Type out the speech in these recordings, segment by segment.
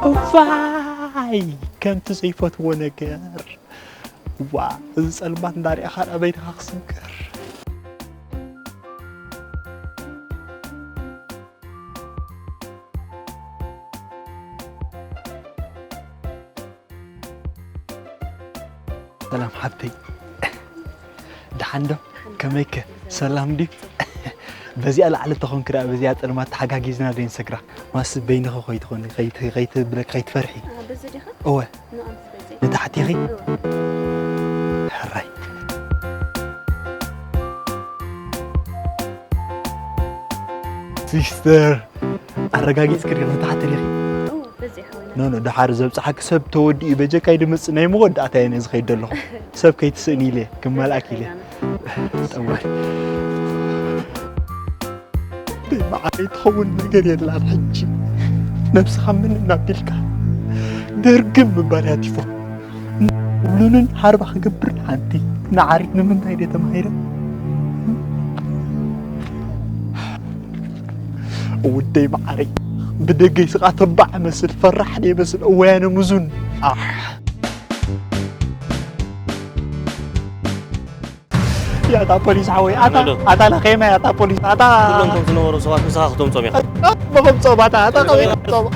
እዋይ ከምቲ ዘይፈትዎ ነገር። ዋ እዚ ጸልማት እንዳሪኣኻ ናበይ ድኻ ክስንክር። ሰላም ሓብተይ፣ ደሓን ዶ? ከመይከ? ሰላም ድዩ? በዚኣ ላዕሊ ተኾንክ ደኣ በዚኣ ጸልማት ተሓጋጊዝና ዶ ይንሰግራ? ማስ በይንኸ ኮይትኾኒ ከይትብለክ ከይትፈርሒ። በዚ ዲኻ? እወ። ንታሕቲ ኢኺ? ሕራይ። ሲስተር ኣረጋጊጽ ክሪኽ ንታሕቲ ሪኺ? ኖ ኖ፣ ደሓር ዘብጽሓኪ ሰብ ተወዲኡ በጀካይ ድመጽእ ናይ መወዳእታ እየ ነዚ ከይድ ዘለኹ። ሰብ ከይትስእኒ ኢለ ክመልኣክ ኢለ። ጠዋል። ብመዓረይ ትኸውን ነገር የላን ሕጂ። ነብስኻ ምን እናቢልካ ደርግም ምባል ያቲፎ። ውሉንን ሓርባ ክገብር ሓንቲ ንዓሪት ንምንታይ ድየ ተማሂረ? ውደይ መዓረይ ብደገይ ስቓ ተባዕ መስል ፈራሕ ደይ መስል እወያነ ሙዙን ኣሕ ያታ ፖሊስ ሓወይ ኣታ ኣታ ላኸየማ ያታ ፖሊስ ኣታ ኩሎም ቶም ዝነበሩ ሰባት ምሳኻ ክተምጾም ኢኻ። መኸምጾም ኣታ ኣታ ከመይ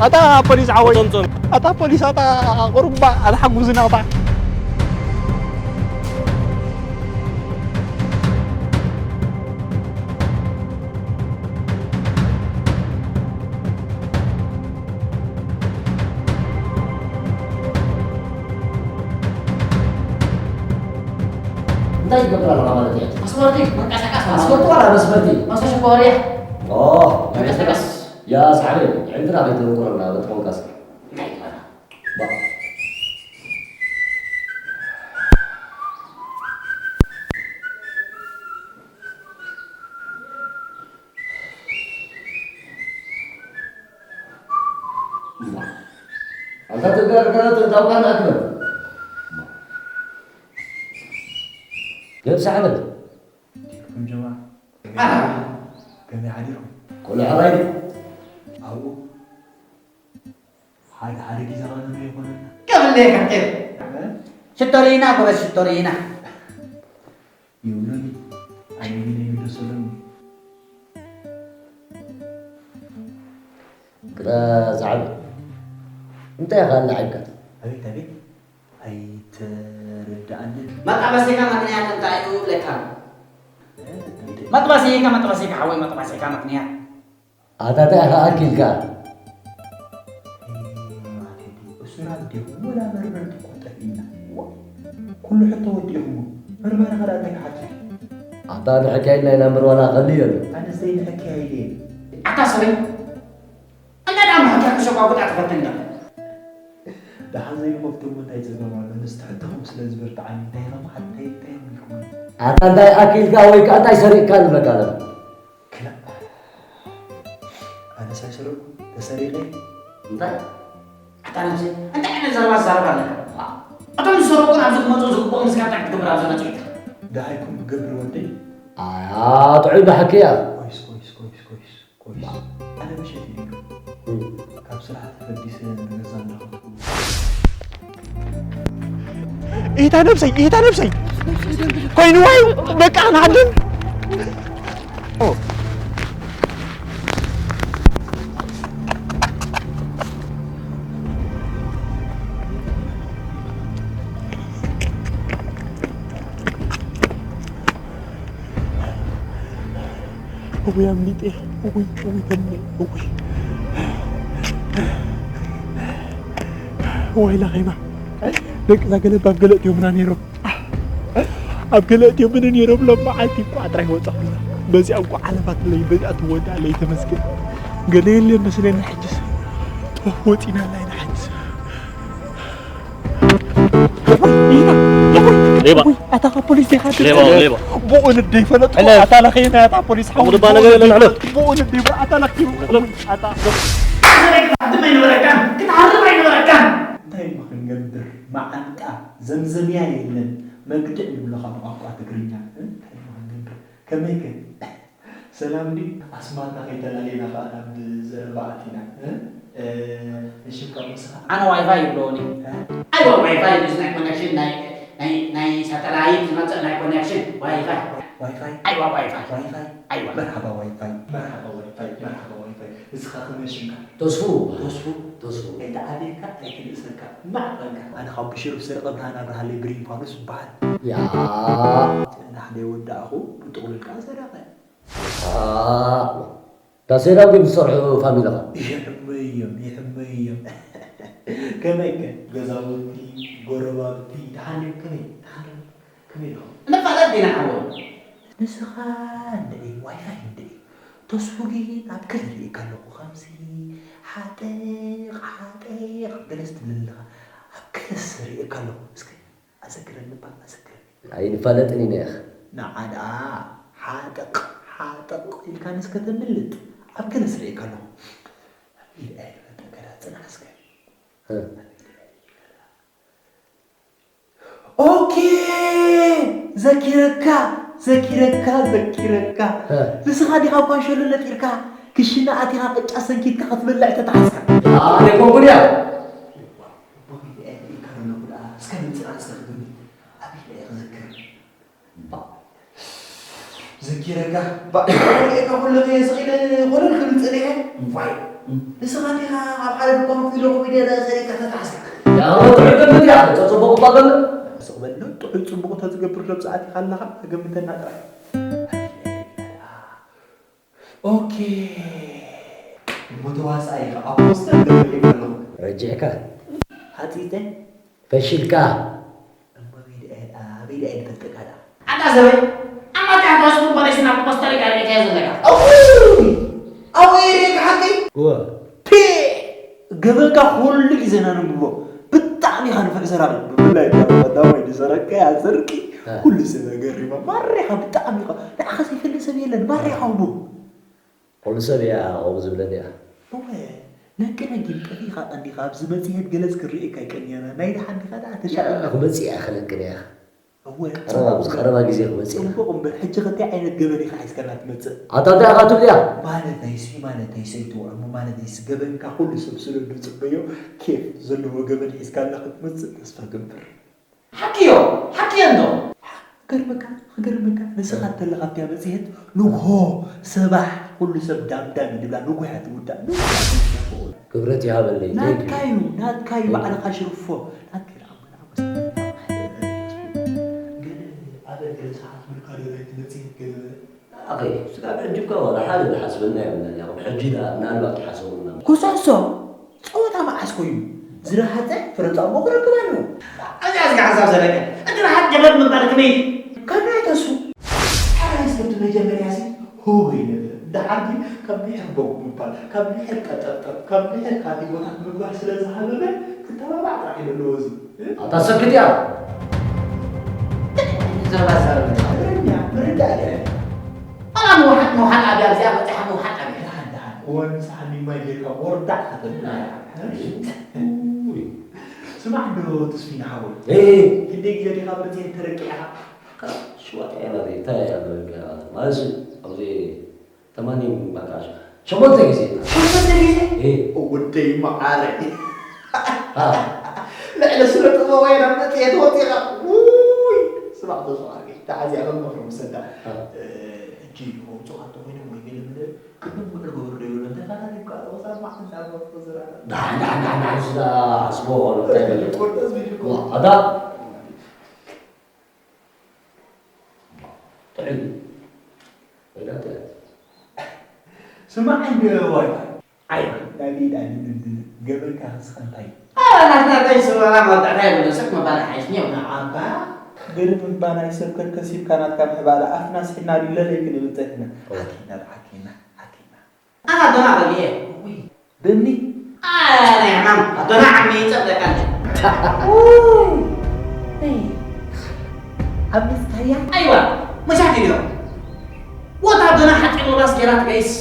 ኣታ ፖሊስ ሓወይ ኣታ ፖሊስ ኣታ ቁሩባ ኣታ ሓጉዝና ኣታ እንታይ ይገብር ኣለኻ ማለት እያ? ፓስፖርት መንቀሳቀስ ማለት ፓስፖርት ዋላ መስፈርቲ? ፓስፖርት ኮርያ። ኦ፣ መንቀሳቀስ። ያ ሳሕበይ፣ ዕንትና ከይተንቁረና በቲ መንቀሳቀስ። እንታይ ይበላ? ባ- ኣንታ ትጋር ከረቱ ታውቃና ኣክበር። ገብሳ ዓመት። ጀማ ከመይ ሓዲርኩም? ኩሉ ሕራይ ድዩ? ኣብኡ ሓደ ሓደ ግዜ ኸነምሪ ይኾነና። ከምለይ ሓቂር። ሽቶሪና ጎበዝ ሽቶሪና። ይብሉኒ ኣይብሉኒ ይምልሱሉኒ። ግዳ ዛዕባ እንታይ ኢኻ ኣላዒልካ? ኣቤት ኣቤት ኣይተረድኣንን። መጣበሲካ ምኽንያት እንታይ እዩ ብለካ? መጥበሲካ መጥበሲካ ሓወይ መጥበሲካ ምኽንያት ኣታ እንታይ ኢኻ ኣኪልካ? እሱራ እንዲኹም ወላ መርመርቲ እኮ ጠፊእና። ኩሉ ሕቶ ወዲእኹሞ። መርመራ ኸዳ እንታይ ክሓትት? ኣታ ንሕካይ ናይ ናምበር ዋላ ኸልዮ ኣሎ። ኣነ ዘይ ንሕካይ ኢለ። ኣታ ሰበይ እንታይ ደኣ ምሕካይ ክሸቋጉጣ ትፈትን ዶ? ደሓን ዘይንኸፍቶ እሞ እንታይ ጸገም ኣሎ? ንስቲ ሕቶኹም ስለ ዝበርትዓኒ እንታይ ኢኹም ሓ-፣ እንታይ እንታይ ኢኹም ኢልኩምኒ? ኣታ እንታይ ኣኪልካ ወይ ከኣ እንታይ ሰሪቕካ ንብለካ ኣለና? ክላ ኣነስ ኣይሰረቅኩ ተሰሪቀ እንታይ ኣታ ነብሲ እንታይ ዓይነት ዘረባ ትዛረብ ኣለካ? እቶም ዝሰረቁን ኣብዚ ክመፁ ዝግብኦም ንስካ እንታይ ክትገብር ኣብዚ መፅኢካ? ደሃይኩም ክገብር ወደይ ኣያ ጥዑይ ብሓቂ እያ ኮይስ ኮይስ ኮይስ ኮይስ ኮይስ ኣነ ምሸት እዩ ካብ ስራሕ ተፈዲሰ ንገዛ እንዳኸድኩ እታ ነብሰይ እታ ነብሰይ ኮይንዋ እዩ በቃ ንዓድን እውይ ኣምሊጠ እውይ እውይ ተምነ እውይ ዋይላ ኸይማ ደቂ እዛ ገለባ ኣብ ገለጥ እዮምና ነይሮም ኣብ ገለ እትዮ ምን ነይሮም ሎም መዓልቲ እኳ ጥራይ ወጻኹና በዚኣ እኳ ዓለባ ትለይ በዚኣ ትወዳለይ ተመስገን ገለ የለ መስለና ሕጅስ ወጺናላ ኢና ሕጅስ ሌባ ኣታ ካብ ፖሊስ ዲኻ ሌባ ሌባ ብኡ ንደይ ፈለጥኩ ኣታ ለኸይና ኣታ ፖሊስ ሓው ድባ ነገር የለን ሕለፍ ብኡ ንደይ ኣታ ለኸይና ኣታ ክትሓርም ኣይነበረካን ክትሓርም ኣይነበረካን እንታይ እሞ ክንገብር መዓንጣ ዘምዘምያ የለን መግድዕ ንብሎ ካብ ቋንቋ ትግርኛ እንታይ እሞ ክንገብር ከመይ ከ ሰላም ድዩ? ኣስማትና ከይተላለየና ከኣ ናብ ዘረባ ኣቲና። እ? እ፣ ንሽምካ ምስኻ ኣነ ዋይፋይ ይብለዎኒ። እ? ኣይዋ ዋይፋይ ምስ ናይ ኮነክሽን ናይ ናይ ናይ ሳተላይት ዝመጽእ ናይ ኮነክሽን ዋይፋይ። ዋይፋይ? ኣይዋ ዋይፋይ። ዋይፋይ? ኣይዋ። መርሓባ ዋይፋይ። መርሓባ ዋይፋይ። መርሓባ ዋይፋይ። ንስኻ ከመይ ሽምካ? ተስፉ። ተስፉ። ተስፉ። ኣይተዓብየካ ኣይትንእሰካ። ማዕቐንካ። ኣነ ካብ ብሽሩፍ ስርቂ ብርሃን ኣብርሃለይ ብሪንኳኖስ ይበሃል። ያ። ጥዕና ሕደ ወዳእኹ ብጥቕሉል ከኣ ሰረቐ። ኣታ ሰይጣን ድዮም ዝሰርሑ ፋሚላኻ? ይሕመዮም፣ ይሕመዮም። ከመይከ? ገዛውቲ፣ ጎረባብቲ፣ ደሓን ድዮም? ከመይ? ደሓን ድዮም? ከመይ ኣለኹም? ንፋለጥ ዲና ሓወይ? ንስኻ እንድዒ፣ ዋይፋይ እንድዒ። ተስፉ ግን ኣብ ክሊ ርእየካ ኣለኹ፣ ከምዚ ሓጥቕ፣ ሓጥቕ ገለስ ትብል ኣለኻ። ኣብ ክልስ ርእየካ ኣለኹ። እስከ ኣዘክረኒ እባ፣ ኣዘክረኒ። ኣይንፋለጥን ኢና ኢኻ። ንዓ ደኣ ሓጥቕ፣ ሓጥቕ ኢልካንስ ከተምልጥ፣ ኣብ ክልስ ርእየካ ኣለኹ። ኣብ ኢድ ኣይርፈጠካ ደኣ፣ ጽናሕ እስከ። እ። ኦኬ፣ ዘኪረካ፣ ዘኪረካ፣ ዘኪረካ። እ። ንስኻ ዲኻ እኳ ሸሎ ነጢርካ፣ ክሽነ ኣቲኻ ቅጫ ሰንኪትካ ክትበልዕ ተተሓዝካ? ኣነ ኮንኩ ድያ? እቦ ሚካኤል ኢልካ ዘለኹ ደኣ፣ እስከ ምጽእ እስከ ክግምት። ኣበይ ደኣ ክዝክር? ባ-፣ ዘኪረካ፣ ባ-፣ ሪኤካ ኩሉ ከየ ስቕ ኢለ ኮለል ክብል ጸኒሐ። ዋይ፣ ንስኻ እንዲኻ ኣብ ሓደ ድኳን ኮፍ ኢለ ኮፍ ኢለ ዘሪእካ ተታሕዝካ። ያ፣ ጥዑይ ገምት እያ፣ ጽቡቕ እኳ ገምት። ስቕ በል፣ ጥዑይ ጽቡቕ ተዝገብር ዶ ብሰዓት ኢኻ ኣለኻ፣ ገምተና ጥራይ። ኦኬ። እሞ ተዋሳኣይ ኢኻ፣ ኣብ ፖስተር ገለ ኣለኹ። ረጂዕካ። ሃጺጸ። ፈሺልካ። እሞ ኣበይ ደኣ፣ ኣበይ ደኣ ይፈልጠካ ደኣ? ኣታ ሰበይ፣ ኣብ ማትያስ ሆስፒታል ፖሊስ ናብ ፖስተር ኢኻ ርኢኻዮ ዘለኻ። እውይ! ኣብኡ እየ ርኢኻ ሓቀይ? እወ። ፔ! ገበንካ ኩሉ ግዜ ነንብቦ። ብጣዕሚ ኢኻ ንፉዕ ሰራቒ። ብፍላይ እታ ቀዳማይ ዝሰረቅካያ ስርቂ እ። ኩሉ ሰብ ኣገሪማ። ማራ ኢኻ ብጣዕሚ ኢኻ። ንዓኻ ዘይፈልጥ ሰብ የለን። ማራ ኢኻ እሞ። ኩሉ ሰብ እያ ከምኡ ዝብለኒ እያ። እወ፣ ነቅነ ግን ቀኒኻ ቀኒኻ ኣብዚ መጽሔት ገለጽ ክርእየካ ኣይቀንየና። ናይ ደሓን ዲኻ ደኣ ተሻቒልና። ክመጽእ እያ ክነቅን እያ። እወ፣ ቀረባ፣ ኣብዚ ቀረባ ግዜ ክመጽእ እያ። ጽቡቕ እምበር፣ ሕጂ ከ እንታይ ዓይነት ገበን ኢኻ ሒዝካና ትመጽእ? ኣታ እንታይ ኢኻ ትብል እያ? ማለተይሲ፣ ማለተይሲ ኣይትውዕሙ፣ ማለተይሲ ገበንካ ኩሉ ሰብ ስለ ዝጽበዮ ኬፍ ዘለዎ ገበን ሒዝካልና ክትመጽእ ተስፋ እገብር። ሓቂዮ፣ ሓቂዮ እንዶ። ክገርመካ፣ ክገርመካ፣ ንስኻ እንተለኻ ኣብቲያ መጽሔት ንግሆ፣ ሰባሕ፣ ኩሉ ሰብ ዳም ዳም እዩ ድብላ፣ ንግሆ እያ ትውዳእ። ክብረት ይሃበለይ፣ thank you። ናትካ እዩ፣ ናትካ እዩ፣ ባዕልኻ ሽርፎ። ናትካ እዩ፣ ንዓሞ፣ ንዓሞ። ግን ኣበል ገለ ሰዓት ምልካ ዶ ናይቲ መጽሔት ገለ ኣኸይ፣ ስጋብ ሕጂ እኮ ዋላ ሓደ ዝሓስበና የብልናን። ያው ሕጂ ደኣ ምናልባት ይሓሰቡና። ኮሳሶ፣ ጸወታ መዓስ ኮይኑ? ዝረሃጸ ፍረ ጻምኡ ክረክብ ኣለዎ። እዚኣ እዚኣ ሓሳብ ዘለካ። እቲ ረሃጽ ገበን ምባል ከመይ? ካብ ናይ ተሱ። ሓራይ ስክርቱ መጀመርያ ሲ፣ ሆይ ነበር። ደሓር ግን ካብ ድሕር ቦግ ምባል፣ ካብ ድሕር ቀጠብጠብ፣ ካብ ድሕር ካቴጎታት ምግባር ስለ ዝሃበበ፣ ክተባባዕ ጥራሕ እዩ ዘለዎ እዚ። ኣታ ሰክት እያ። ዘረባ ዘረባ። ትግርኛ ምርዳእ ድያ? ኣላ ምውሓጥ፣ ምውሓጥ ኣብያ፣ እዚኣ በጺሓ ምውሓጥ ኣብያ። ደሓን፣ ደሓን። እዋን ንስሓ ሚማይ ጌርካ ወርዳዕ ከተብላ። እይ። ስማዕ እንዶ ተስፊና ሓወይ። እይ። ክንደይ ግዜ ዲኻ ብርትዒ ተረቂዕኻ? ሽዋጥ እያ ናተይ፣ እንታይ እያ ተረቂዓ? ማለት ኣብዚ ተማኒን በቃ ሸሞንተ ግዜ። ሸሞንተ ግዜ? እይ። ወደይ መዓረይ። አ። ልዕሊ ስነ ጥበባውያን ኣብ መጽሔት ወጺኻ። ውይ! ስማዕ ተስፋ ኣድርገ። ተዓዚያ መመኽሮ ምሰዳ። አ። እ፣ ሕጂ ከውጽኻ እንተኾይኖም ወይ ገለ መለ ቅድም ውዕል ግብር ዶ ይብሉ? እንተፈላለዩ እኳ ኣለዎ፣ ሳብ ማዕከን ሳብ መፍቶ ዝራራ። ዳሕን፣ ዳሕን፣ ዳሕን፣ ዳሕን፣ ስዳ ኣስቦ፣ እንታይ በለ? ቆርጠስ ቢልኮ። ዋ፣ ኣታ። ጥዕም። ወዳተ። ስማዕ እንደ ዋይ። ኣይ፣ ዳኒ፣ ዳኒ፣ ዳኒ፣ ገበንካ ንስኻ እንታይ? ኣረ፣ ናትና እንታይ ስብረና መወዳእታ የብሉን። ስቅ ምባል ሓይሽኒ የብሉን። ኣባ፣ ገርም እባ ናይ ሰብ ከከሲብካ ናትካ ምሕባለ ኣፍና ስሒና ድዩ ለለይ ክንብል ጸኒሕና። ኦ። ሓኪና፣ ሓኪና፣ ሓኪና። ኣና ኣዶና በሊኤ። ውይ፣ በኒ? ኣረ፣ ናይ ሕማም ኣዶና ዓሚ ይጸብለካ እንጂ። ውይ፣ ነይ። ኣብ ምዝታያ? ኣይዋ፣ መሻኪል እዮም። ወታ ኣዶና ሓቂ ሮዳስ ጌራ ትገይስ።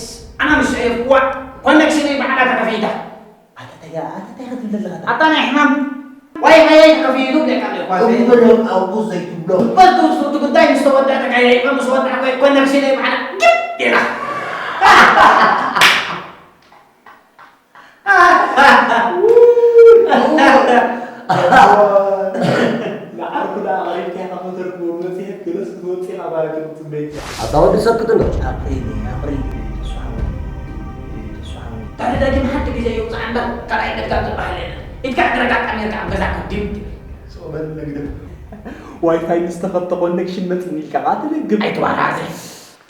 ኣና ምሽ እየ ፍዋዕ። ኮኔክሽነይ ባዕላ ተኸፊታ። ኣታ እንታይ፣ ኣታ እንታይ ክትብል ዘለኻ? ኣታ ናይ ሕማም ዋይ ሃየ ተኸፊሉ ብለካ ኣሎ እኳ። እምበሎም ኣብኡ ዘይትብሎ። በል ትውስቲ ጉዳይ ምስ ተወድአ ተካይደ፣ ምስ ወድኣ ኮ-፣ ኮነክሽነይ ባዕላ ግድ ኢላ። ንዓርኩ ደኣ ኣቕሪብካ ኢኻ ከተርክቦ መጺሐ ገለስ ክትወጽእ ኢኻ ማለት እዩ ክትጽበይ። ኣታ ወዲ ሰክት እንዶ። ኣቕሪኒ፣ ኣቕሪኒ፣ ተስፋ ሃወይ። ተስፋ ሃወይ። ታዲያ ዳግም ሓንቲ ግዜ ይውጻእ እምበር ካልኣይ ምድጋም ዝበሃል የለን። ኢድካ ዕግርካ ኣጣሚርካ ኣብ ገዛ ክትድም ትብል። ሶበል ንግደፍ። ዋይፋይ ምስ ተኸፍተ ኮኔክሽን መጺኒ ኢልካ ከኣ ትደግም። ኣይትወራዘ።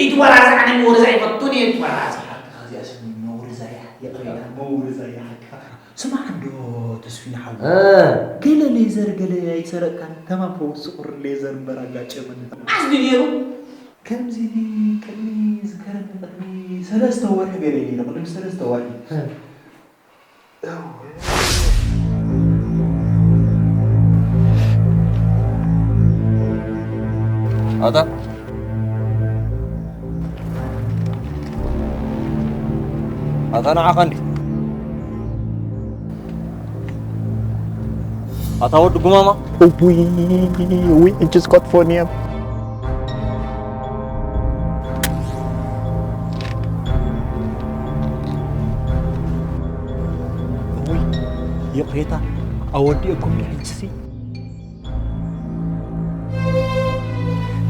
ኣይትወራዘ፣ ኣነ ምውርዛይ ኣይፈቱን እየ፣ ኣይትወራዘ። ሓቅኻ እዚኣ ስኒ፣ ምውርዛይ እያ። ይቕሬታ፣ ምውርዛይ እያ ሓቅኻ። ስማዕ እንዶ ተስፊን ሓው። እ። ገለ ሌዘር ገለ ኣይሰረቅካን? ተማም ፈውሲ ቁሪ ሌዘር እምበር ኣጋጨመኒ። ኣዝዲ ነይሩ። ከምዚ ቅድሚ ዝከረኒ ቅድሚ ሰለስተ ወርሒ ገለ ነይሩ፣ ቅድሚ ሰለስተ ወርሒ። እ። እው። ኣታ ኣታ ንዓኻ እንዲ ኣታ ወዲ ጉማማ። እውይ፣ እውይ፣ እጅስ ቆጥፎ ኒየም። እውይ፣ ይቕሬታ፣ ኣወዲእኩም ዶ ሕጅሲ?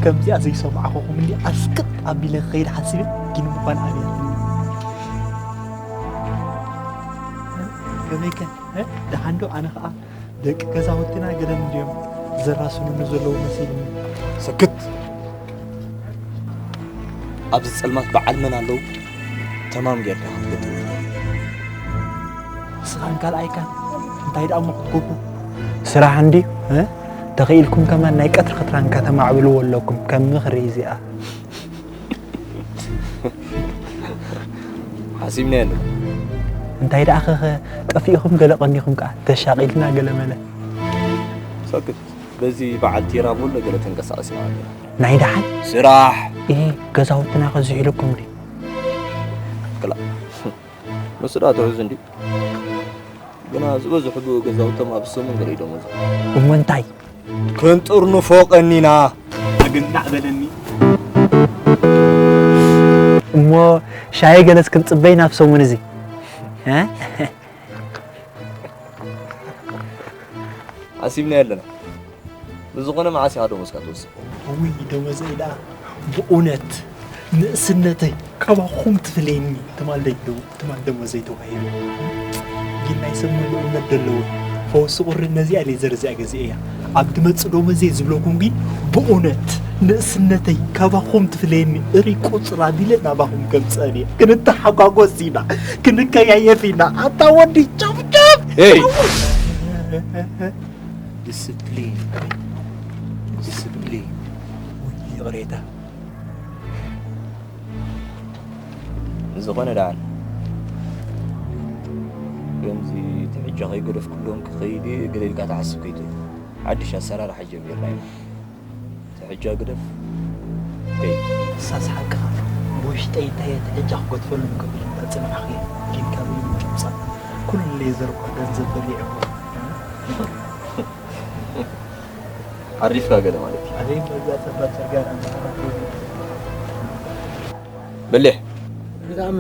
ከምዚኣ ዘይሰማዕኹኹም እንዲ ኣስቅጥ ኣቢለ ክኸይድ ሓሲበ፣ ግን ምዃን ኣብያትኒ። ከመይከ? እ? ደሓን ዶ? ኣነ ኸኣ ደቂ ገዛውትና ገለን እንድዮም ዘራስኑኒ ዘለዉ መሲልኒ። ስክት! ኣብዚ ጸልማት በዓል መን ኣለዉ? ተማም ጌርካ ክትገጥም። ንስኻን ካልኣይካን እንታይ ደኣ እሞ ክትገብሩ? ስራሕ እንድዩ፣ እ? ተኽኢልኩም ከማን ናይ ቀትሪ ክትራን ከተማዕብልዎ ኣለኩም፣ ከም ምኽሪ እዚኣ። ሓሲብናዮ ኣለና። እንታይ ደኣ ኸኸ ጠፊእኹም ገለ ቀኒኹም ከኣ ተሻቒልና ገለ መለ። ሰክት። በዚ በዓል ቲራ ቦሎ ገለ ተንቀሳቐሲና ኣለና። ናይ ደሓን? ስራሕ! እሂ፣ ገዛውትና ከዝሒሉኩም ድዩ? ክላ። ንሱ ደኣ ትሑዝ እንድዩ። ግና ዝበዝሑ ብኡ ገዛውቶም ኣብ ሰሙን ገለ እዩ ደሞዞም። እሞ እንታይ? ክንጥርንፎ ቀኒና። ኣግናዕ በለኒ። እሞ ሻሂ ገለስ ክንጽበይ ናብ ሰሙን እዚ? እ? ሓሲብናዮ ኣለና። ብዝኾነ መዓስ ኢኻ ደሞዝካ ትወስድ? እውይ ደሞዘይ ደኣ ብእውነት ንእስነተይ ካባኹም ትፍለየኒ። ትማል ደይ-፣ ትማል ደሞዘይ ተዋሂቡ። ግን ናይ ሰብ ምሉእነት ዘለዎ ፈውሲ ቁሪ ነዚኣ ሌዘር እዚኣ ገዚኤያ። ኣብ ትመጽእ ደሞዘይ ዝብለኩም ግን ብእውነት ንእስነተይ ካባኹም ትፍለየኒ። እሪ ቁጽር ኣቢለ ናባኹም ከምጽእ እየ። ክንተሓጓጎስ ኢና፣ ክንከያየፍ ኢና። ኣታ ወዲ ጨፍጨፍ! ኤይ! ዲስፕሊን፣ ዲስፕሊን። ውይ፣ ይቕሬታ። ዝኾነ ደኣን፣ ከምዚ እቲ ሕጂ ከይገደፍኩሎም ክኸይድ እየ ገለ ኢልካ ትሓስብ ከይትብል። ሓድሽ ኣሰራርሓ ጀሚርና ኢና። እቲ ሕጂ ግደፍ። ከይድ። ንሳስ ሓቅኻ። ብውሽጠይ እንታይ እየ እቲ ሕጂ ክገድፈሎም ክብል እንዳጸናሕኩ እየ። ግን ካብ ኢሉ ምውጻእ። ኩሉ ሌዘር እኳ ገንዘብ በሊዑ እኮ። ዓሪፍካ ገለ ማለት እዩ። ኣበይ በዛ ጸባብ ጽርግያ እንዳተኸተልኩ። በሊሕ። ብጣዕሚ።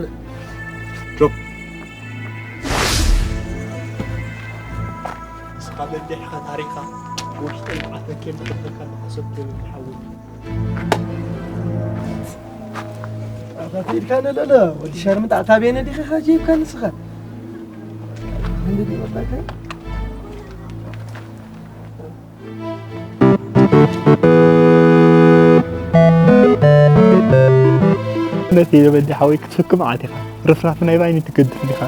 ጆብ። ንስኻ በሊሕ ኢኻ ታሪኻ። ውሽጠይ መዓት መኬን ተኸተልካ እንዳሓሰብኩ ይብል ሓወይ። ኣታ ከይድካ ነለለ ወዲ ሸርምጣ ኣታ ቤነ ዲኻ ኸ ጀይብካ ንስኻ? እንዴ ዲኻ? ነቲ የበዲ ሓወይ ክትፍክ መዓት ኢኻ። ርፍራፍ ናይ ባይኒ ትገድፍ ዲኻ?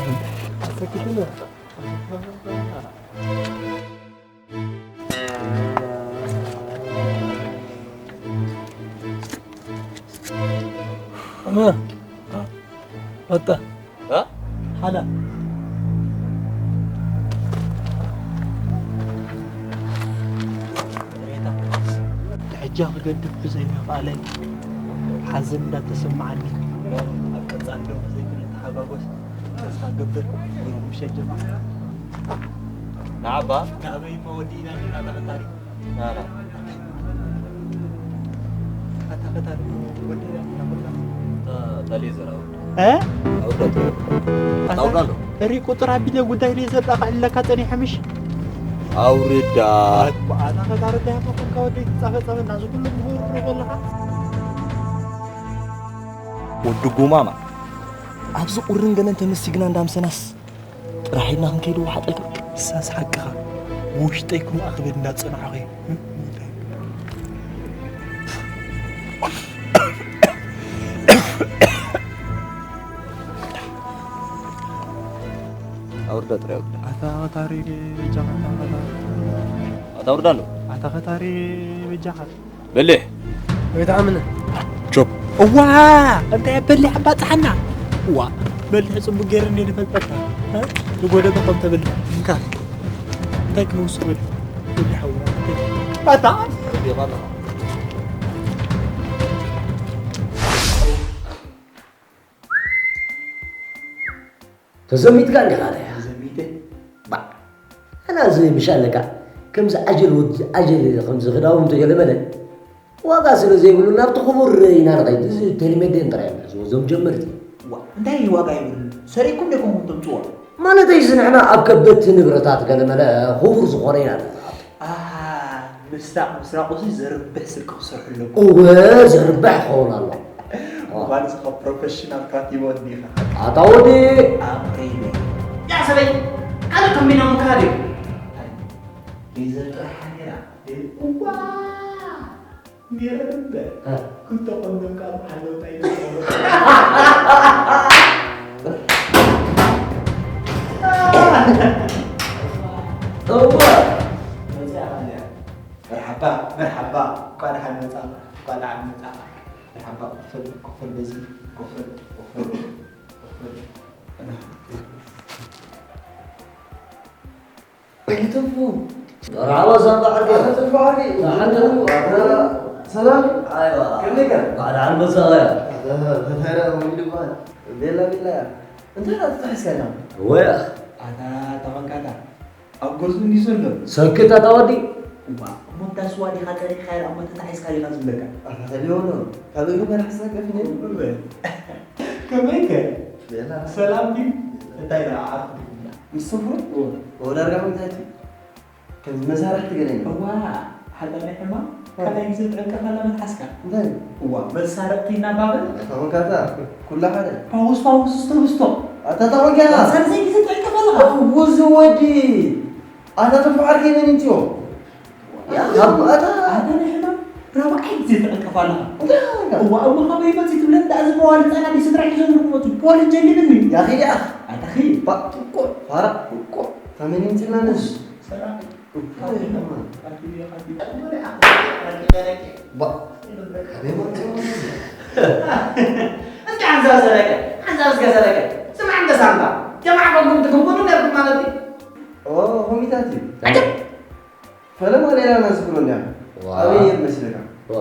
እመ፣ ወጣ። እ? ሓላ። ሕጃ ክገድፍ ብዘይ ምኽኣለይ ሓዘን እንዳተሰማዓኒ፣ ኣብ ቀጻሊ ደው ዘይብል ተሓጓጎስ ተስፋ ገብር። ምሸት ጀምር። ንዓባ? ንኣበይ እሞ ወዲእና እንዲና ተቐጣሪ? ናና። ኣታ ቀጣሪ ወዲእና እንዲና ተቐጣሪ? ተ-፣ ተሌዘር ኣውርድ። እ? ኣውርዳ ጥረ። ኣውርዳ ኣሎ። ሪ ቁጥር ኣቢለ ጉዳይ ደይ ዘጣቕዕለካ ጸኒሐ ምሽ? ኣውርዳ። ኣታ ኸታርዳ ያፈኹም ከወደይ ትጻፈጸፈ ናዚ ኩሉ ምሁር ንበለኻ? ወዲ ጉማማ፣ ኣብዚ ቁርን ገለን ተመሲግና እንዳምሰናስ ጥራሕ ኢድና ክንከይድ ወሓጠልካ። እሳስ ሓቅኻ። ብውሽጠይ ክምኣ ክብል እንዳጸናሕኹ እየ። ኣውርዳ ጥራይ ኣውርዳ። ኣታ ኸታሪ በጃኻ፣ ኣታ ኸታሪ። ኣታ ኣውርዳ ኣሎ። ኣታ ኸታሪ በጃኻ። በልሕ። ወይ ተኣምነ። ጆብ። እዋ፣ እንታይ በልሕ ኣባጽሓና? እዋ፣ በልሕ ጽቡቅ ገይረ እንዴ ንፈልጠካ። እ? ንጎደበ ከም ተበልሕ። እንካ። እንታይ ክንውስኽ በልሕ? በልሕ ሓውና። ኣታ። ተዘሚትካ እንዲኻ ኣለያ። ተዘሚተ? ባ፣ ኣና እዚ ምሽ ኣለካ፣ ከምዚ ዓጀል ወዲ ዓጀል፣ ከምዚ ክዳውንቱ ገለ መለ፣ ዋጋ ስለ ዘይብሉ ናብቲ ክቡር ኢና ንኸይድ። እዚ ቴሌሜዴን ጥራይ እዮም ዝሕዝዎ፣ እዞም ጀመርቲ። ዋ፣ እንታይ ዋጋ የብሉን? ሰሪቅኩም ዲኹም ተምጽዎ? ማለተይ፣ እዚ ንሕና ኣብ ከበድቲ ንብረታት ገለ መለ ክቡር ዝኾነ ኢና ንሓቶ። ኣሃ፣ ምስራቕ ምስራቑሲ ዘርብሕ ስርቂ ክሰርሑ ኣለኩም። እወ፣ ዘርብሕ ክኸውን ኣሎ። ምዃኑ እዚ ካብ ፕሮፌሽናል ካቲቦ እንዲኻ። ኣታ ወዲ። ኣቕሪበ። ያ ሰበይ፣ ኣነ ከም ሚና ምካድ እዩ። ሌዘር ጥራሕ ነይራ። እዋ፣ ነይረ እምበር። እ። ክልተ ኮንዶም ካብ ሓለውታ እዩ። እዋ። መርሓባ፣ መርሓባ። እንኳዕ ደሓን መጻኻ፣ እንኳዕ ደሓን መጻኻ። መርሓባ፣ ኮፈል፣ ኮፈል በዚ፣ ኮፈል፣ ኮፈል፣ ኮፈል። ኣይተፉ። መርሓባ፣ ሳባ ዓርከይ። ኣታ ተፉ ዓርከይ። ደሓን ዶ? ኣታ ሰላም? ኣይዋ። ከመይ ከ? እንኳዕ ደሓን መጻኻ። ኣታ ፈታይራ ወሊድ ይበሃል። ቤላ ቤላ እያ። እንታይ ኢኻ ተታሒዝካ ኢኻ? ወይ ኣኽ። ኣታ ተቐንቃታ። ኣብ ገዝኡ እንዲዩ ዘሎ። ሰክት ኣታ ወዲ። እዋ፣ እሞ እንዳ ስዋ ዲኻ ጸኒሕካ ኢኻ እሞ ተታሒዝካ ዲኻ ዝብለካ? ኣታ ተልዮ ነው። ካብ እግሪ መራሕ ሰከፍ ነይ። ከመይ ከ? ቤላ። ሰላም ድዩ? እንታይ ደኣ ዓርኩ? ምስ ስፍሩ? እዎ። እዎ፣ ዳርጋ ከምዚ ከምዚ መሳርሕቲ ገለ ኢና። እዋ፣ ሓዳሚ ሕማም? እዋ። ካልኣይ ግዜ ትዕንቀፍ ኣላ መትሓዝካ። እንታይ? እዋ፣ መሳርቕቲ እናባበል። ኣታ ወንካታ፣ ኩላ ሓደ። ፋውስ፣ ፋውስ፣ ስቶ፣ ስቶ። ኣታ፣ ኣታ ወንካታ። ሳልሳይ ግዜ ትዕንቀፍ ኣለኻ። እውዚ ወዲ። ኣታ ተፋዓር ከይመን እንትዮ። ያ፣ ካብ ኣታ። ኣታ ናይ ሕማም ራብዓይ ግዜ ትዕንቀፍ ኣለኻ። እንታይ? እዋ፣ እሞ ካበይ መፂ ትብለኒ? ደኣ እዚ መዋሊ ህፃናት ስድራ ሒዞም ንክመፁ ፖሊስ ጀሊብኒ። ያ ኺድ፣ ያ። ኣታ ኺድ። ባ፣ ጥቁር፣ ፋራ፣ ጥቁር። ተመኒን ትናነስ። ሰራቂ። ባ፣ ካበይ መፂኡ? እስኪ ሓንሳብ ሰረቀ፣ ሓንሳብ እስከ ሰረቀ። ስማዕ እንተ ሳንታ፣ ጀማዓ ኮንኩም ትግምግሙ ነርኩም ማለት እዩ። ኦ፣ ኮሚታት እዩ። ዓጀብ! ፈለማ ሌላ ናዝክሮ እንዲያ። ዋ። ኣበይ ነይሩ መስለካ? ዋ።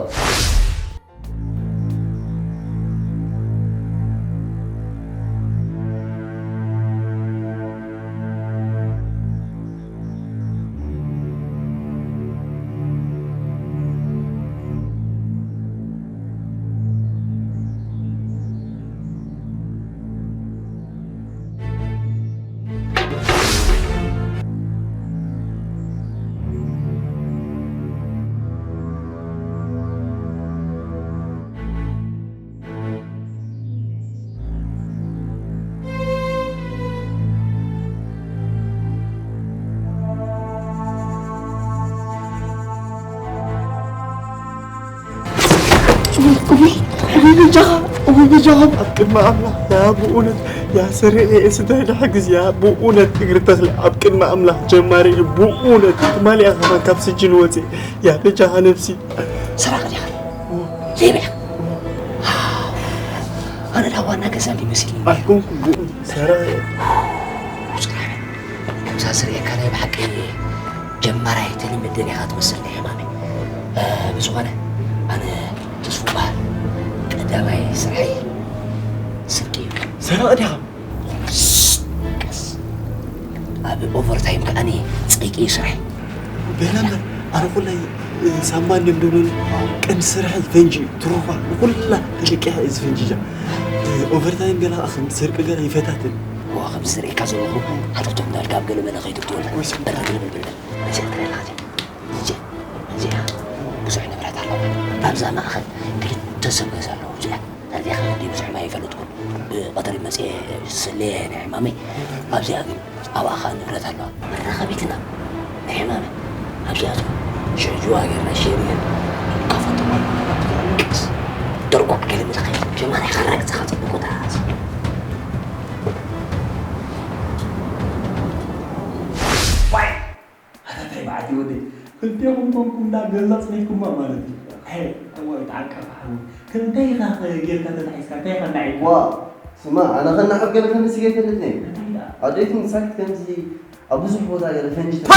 እውይ፣ እውይ፣ እውይ፣ በጃኻ፣ እውይ፣ በጃኹም፣ ኣብ ቅድሚ ኣምላኽ፣ ያ ብእውነት፣ ያ ስርኤ፣ ስተ፣ ድሕግዝ፣ ያ ብእውነት፣ እግሪ ተኽለ፣ ኣብ ቅድሚ ኣምላኽ፣ ጀማሪ እዩ፣ ብእውነት፣ ትማሊ እያ ከማን ካብ ስጅን ወፂእ፣ ያ በጃኻ ነብሲ። ሰራቂ ዲኻ? ዘይብላ። ኣነ ዳ ዋና ገዛ እንዲ መሲልኒ። ኣይኮንኩ፣ ብእውነት፣ ሰራቂ። ከምዛ ዝርእየካ ናይ ብሓቂ ጀማራይ ተለመደን ኢኻ ትመስል ናይ ሕማመይ። እ፣ ብዝኾነ ኣነ ተስፉ እበሃል። ቀዳማይ ስርሐይ ስርቂ እዩ። ሰራቂ ዲኻ? ቀስ። ኣብ ኦቨርታይም ከኣኒ ጸይቂ እዩ ስርሐይ። በላ እምበር፣ ኣነ ኩላይ፣ እ፣ ሳምባ እንድዮም ደብሉኒ፣ ቀንዲ ስርሐይ ፈንጂ እዩ። ትሩፋ፣ ንኩላ ተለቂሓ እየ ዝፈንጅጃ። እ፣ ኦቨርታይም ገለ ኸዓ ከም ስርቂ ገለ ይፈታትን። እዋ፣ ከም ዝርእየካ ዘለኹ፣ ሓተቶም እንዳልካ ኣብ ገለ መለ ከይትእትወልና። ወይ ስርቂ። በል፣ በል፣ በል፣ በል። እዚ ትርእየላ፣ እዚ። እዚ፣ እዚ። ብዙሕ ንብረት ኣለዋ። ኣብዛ ማእኸል ክልተ ሰብ ገዛ ኣለዎ። እዚኣ፣ እዚኣ ኸዓ ብዙሕ ማይ ኣይፈለጥኩን። ብቐትሪ መፅየ ስለ ናይ ዕማመይ። ኣብዚኣ ግን ኣብኣ ኸዓ ንብረት ኣለዋ። መራኸቢትና ናይ ዕማመ። ኣብዚኣቶም ሽዑ ጅዋ ጌርና ሸይሩ እዮም። ካፈቶም ቀስ ደርጓዕ ገለ ምልኸ ጀማሪ ከረግጽኻ ጽቡቕ ቦታ። ዋይ! ኣታ እንታይ መዓት እዩ ወደይ? ክልቴኹም ኮንኩም እንዳ ገዛ ጽኒሕኩማ ማለት እዩ። ኣይ፣ እዋይ፣ ተዓቀብ ሓው። ክንታይ ኢኻ ጌርካ ተታሒዝካ? እንታይ ኢኻ እናዒልካ? ዋ፣ ስማ፣ ኣነ ኸናዕብ ገለ ከምዚ ገይፈልጥኒ። እንታይ ደኣ? ኣደይቱ ምሳኪት ከምዚ ኣብ ብዙሕ ቦታ ገለ ፈንጂ ተ-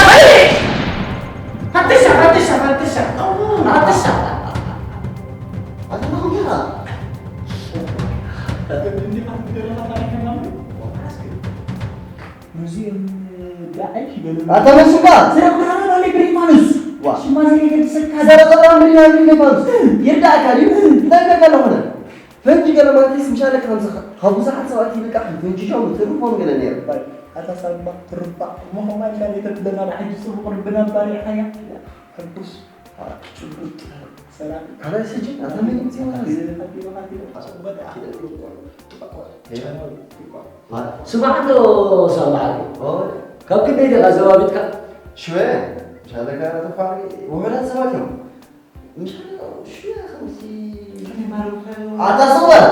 ፈትሻ፣ ፈትሻ፣ ፈትሻ፣ ፈትሻ። ኣታ ኸም ጌራ። እንዲኻ ትደረኻ ታሪኽ ምናምን? ነዚኦም ዳዕሽ ይበሉ። ኣታ መስካ! ስራሕ ምናምን ኣለ ብሪፋንስ። ዋ። ሽማ ዘይገድሰካ። ሰረቐ ምናምን ይላሉ ብሪፋንስ። ይርዳእካ ድዩ? እንታይ ይብለካ ኣለኹ ኣነ? ፈንጂ ገለ ማለትስ ምሻለካ ከምዚ ካብ ብዙሓት ሰባት ይልቃሕ ፈንጂ ሻው ትርፎም ገለ ነይሩ። ኣታ ሳማ ትርፋ። እሞ ኸማን ኢልካ ዘይተብለና፣ ንሓጂ ጽቡቕ ርብና ባሪዕኻያ። ሕጉስ፣ ጭቡጥ፣ ሰላም። ካልኣይ ስጅን፣ ኣታ መን እዩ ዝወሃብ? ስማዕ ዶ ሳማዕ። ኦ። ካብ ክንደይ ደኻ ዘባቢጥካ? ሽወ፣ ሻለቃ ተፋሪ፣ ውሑዳት ሰባት እዮም። ምሻለቃ፣ ሽወ፣ ከምዚ ኣታ ስቕ በል።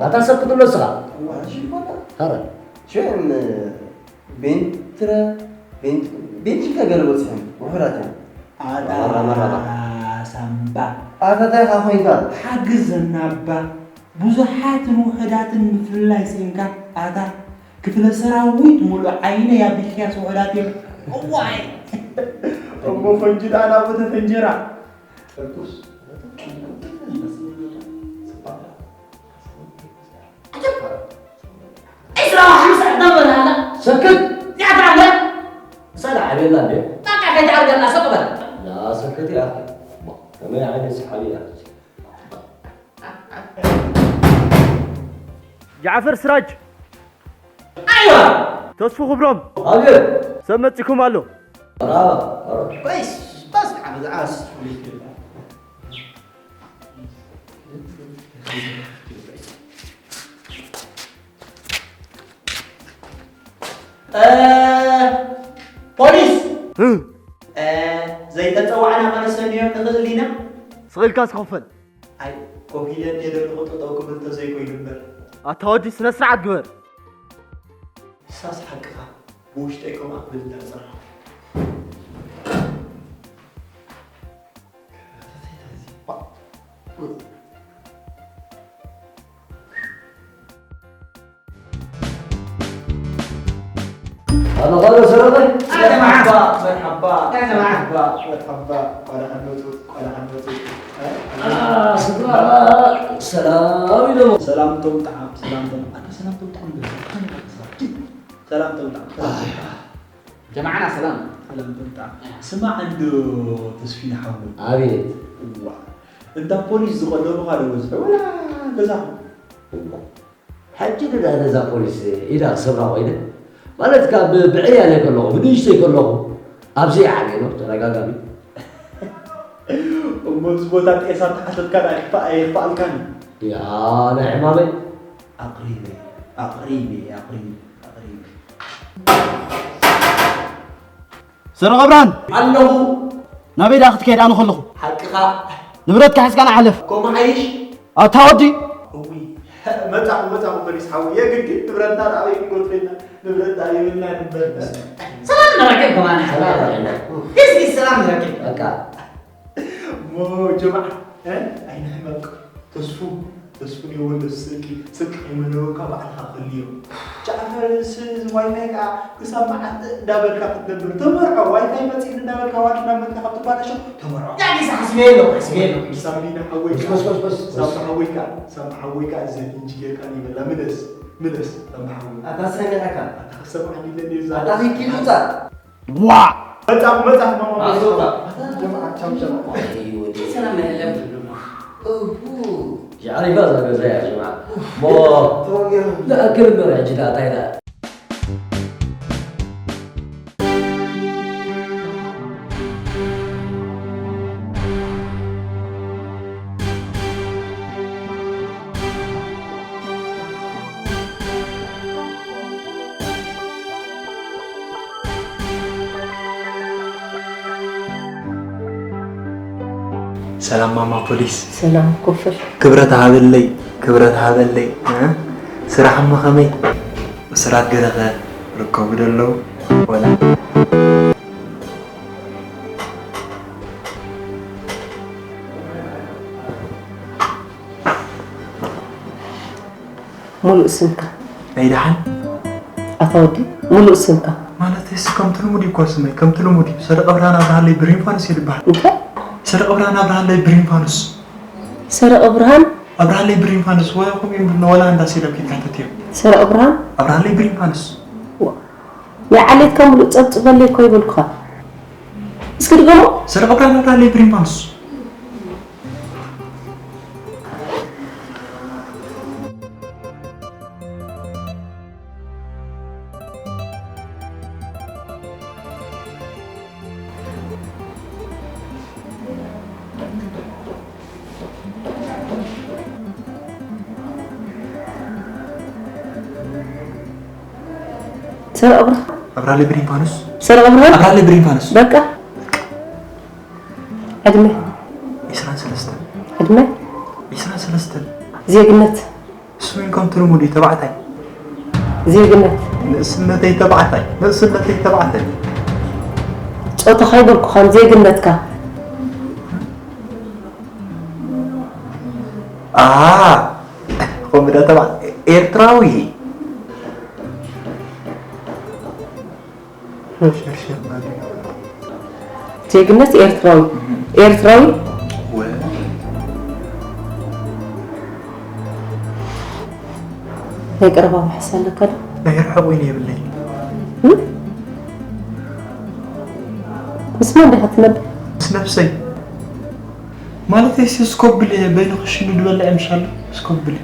ኣታ ሰብ ክትብሎ ንስኻ። እዋ፣ ሽወ፣ ኧረ። ሽወ፣ ም-፣ ቤንትረ፣ ቤንት-፣ ቤንችካ ገለ በጺሖም፣ ውሑዳት እዮም። ኣታ መራ፣ መራ፣ መራ። ሳምባ። ኣታ እንታይ ኢኻ ኮይንካ? ሓግዘና እባ። ብዙሓትን ውሑዳትን ምፍልላይ ስኢንካ፣ ኣታ ክፍለ ሰራዊት ሙሉእ ዓይነይ ኣቢልካያስ ውሑዳት እዮም። እዋይ! እሞ ፈንጂ ደኣ ናብኡ ተፈንጀራ። ዕስራ ወሓምሳ ዕዳ በላላ። ሰክት! እዚኣ ትዓርገ። እሳ ደኣ ዓብየላ እንዴ? በቃ ከይትዓርገላ፣ ስቕ በል። ላ ሰክት እያ። ከመይ ዓይነት ሰሓቢ እያ? ጃዕፈር ስራጅ። ኣይዋ! ተስፉ ክብሮም። ኣቤት። ሰብ መጺኩም ኣሎ። መርሃባ፣ መርሃባ። ቆይስ፣ በስ፣ ዓመት ዓስ። እ፣ ፖሊስ! እ? እ፣ ዘይተጸዋዕና ከነሰንዮም ንኽእል ዲና? ስቕ ኢልካ ስኸፈል። ኣይ፣ ኮፍ ኢለ እንድየ ዘለኹ ጠጠው ክብል እንተዘይኮይኑ እምበር። ኣታ ወዲ ስነ ስርዓት ግበር። ንሳስ ሓቅኻ፣ ብውሽጠይ ከምኣ ክብል እንዳጸናኹ። ኣነ ኸሎ ሰረቐ። ኣነ መዓባ፣ መርሓባ፣ ኣነ መዓባ፣ መርሓባ። ቆልዓ መጹ፣ ቆልዓ መጹ። እ? አ፣ ስድራ፣ ሰላም ኢሎም። ሰላምቶም ጣዕም፣ ሰላምቶም፣ ኣታ ሰላምቶም ጣዕም በዛ። ሰላምቶም ጣዕም፣ ሰላምቶም ጣዕም። ጀማዓና ሰላም። ሰላምቶም ጣዕም። ስማዕ እንዶ ተስፊን ሓወይ። ኣቤት። እዋ፣ እንዳ ፖሊስ ዝቐለቡኻ ዶ በዝሑ ወላ ገዛኹም? እዋ። ሕጂ ዶ ዳኣ ነዛ ፖሊስ ኢዳ ክሰብራ ኮይነ? ማለት ካብ ብዕያለይ ከለኹ፣ ብንእሽተይ ከለኹ፣ ኣብዚ እየ ዓብየ ነው፣ ተደጋጋሚ። እሞ እዚ ቦታ ጤሳ ተሓተትካ ደኣ ኣይክፋ-፣ ኣይኽፋኣልካን እዩ። ያ፣ ናይ ዕማመይ። ኣቕሪበ፣ ኣቕሪበ፣ ኣቕሪበ፣ ኣቕሪበ። ሰረቐ ብርሃን! ኣለኹ። ናበይ ደኣ ክትከይድ ኣነ ከለኹ? ሓቅኻ። ንብረትካ ሒዝካ ንዓለፍ። ከምኡ ሓይሽ? ኣታ ወዲ! እውይ፣ መጻኹ፣ መጻኹ ፖሊስ ሓወይ። የግዲ ንብረትና ደኣ ኣበይ ክንጎድፎ ኢና? ንብረት ደኣ የብልናን እምበር። ሰላም ንረክብ ከማን። ሰላም ንረክብ። እስኪ ሰላም ንረክብ። በቃ። እሞ ጀማዓ፣ እ? ኣይንሕመቅ። ተስፉ፣ ተስፉ ንየወልድ ስቂ፣ ስቂ ከይመለወካ ባዕልኻ ከልዮ። ጃዕፈርስ ዋይፋይ ከኣ ክሳብ መዓት እንዳበልካ ክትነብር? ተመርዖ፣ ዋይፋይ መጺእኒ እንዳበልካ ዋርድ እንዳመጽካ ካብ ትባላሾ፣ ተመርዖ። ያ ጊዜ ሓስበዮ ኣለኹ፣ ሓስበዮ ኣለኹ። ሳምቢና ሓወይ ከኣ፣ በስ፣ በስ፣ በስ፣ በስ። ሳምቢ ሓወይ ከኣ፣ ሳምቢ ሓወይ ከኣ፣ እዚ እንጂ ጌርካ ይበላ። ምለስ፣ ምለስ፣ ሳምቢ ሓወይ። ኣታ ሰሚዕካ። ኣታ ክሰምዓኒ ይደሊ እዛ። ኣታ ኪኪሉታ። ዋ! መጻኹ፣ መጻኹ፣ ማማ፣ መጻኹ። ኣታ ጀማዓ፣ ቻው፣ ቻው። ኣይ፣ ወዲ። ሰላም የለን። እሁ። ጃዕሪባ እዛ ገዛ እያ ጅማዓ። ሞ ተዋጊሩ። ዝኣክል እምበር ሕጂ ደኣ እንታይ ደኣ? ሰላም ማማ ፖሊስ። ሰላም ኮፈሽ። ክብረት ሃበለይ፣ ክብረት ሃበለይ። እ? ስራሕ እሞ ከመይ? እሱራት ገለኸ ርከቡ ዶ ኣለዉ? ወላ? ሙሉእ ስምካ? ናይ ደሓን? ኣታ ወዲ፣ ሙሉእ ስምካ? ማለተይስ ከምቲ ልሙድ እዩ እኮ ስመይ፣ ከምቲ ልሙድ እዩ። ሰደቐ ብርሃን ኣብርሃለይ ብሪንፋኑስ እየ ዝበሃል። እንታይ? ሰደቐ ብርሃን ኣብርሃለይ ብሪንፋኑስ። ሰረቐ ብርሃን? ኣብርሃለይ ብሪንፋኑስ፣ ወይ ከምኡ እዮም ዝብልዎ፣ ወላ እንዳ ሴሎም ከይትሓተት እዮም። ሰረቐ ብርሃን? ኣብርሃለይ ብሪንፋኑስ። ዋ፣ ናይ ዓሌትካ ሙሉእ ጸብጽበለይ እኮ ይበልኩኻ። እስኪ ድገሞ። ሰረቐ ብርሃን ኣብርሃለይ ብሪንፋኑስ። ሰረቐ ብርሃን። ኣብራለይ ብሪንፋኑስ። ሰረቐ ብርሃን። ኣብራለይ ብሪንፋኑስ። በቃ። ዕድመ። ዕስራን ሰለስተን። ዕድመ። ዕስራን ሰለስተን። ዜግነት። እሱ ምን ከምቲ ልሙድ እዩ፣ ተባዕታይ። ዜግነት። ንእስነተይ ተባዕታይ፣ ንእስነተይ ተባዕታይ። ጾታኻ ኣይበልኩኻን፣ ዜግነትካ። ኣሃ፣ ከምኡ ዶ ተባዕ-፣ ኤርትራዊ። ሸርሸር ማለት እዩ። ዜግነት ኤርትራዊ። እህ። ኤርትራዊ? ወ- ናይ ቀረባ ውሕስ ኣለካ ዶ? ናይ ርሑቕ እውን የብለይ። እም? ምስ መን ዲኻ ትነብር? ምስ ነብሰይ። ማለተይ ሲ እስኮብል እየ፣ በይኑ ክሽኑ ዝበልዕ ምሻሉ፣ እስኮብል እየ።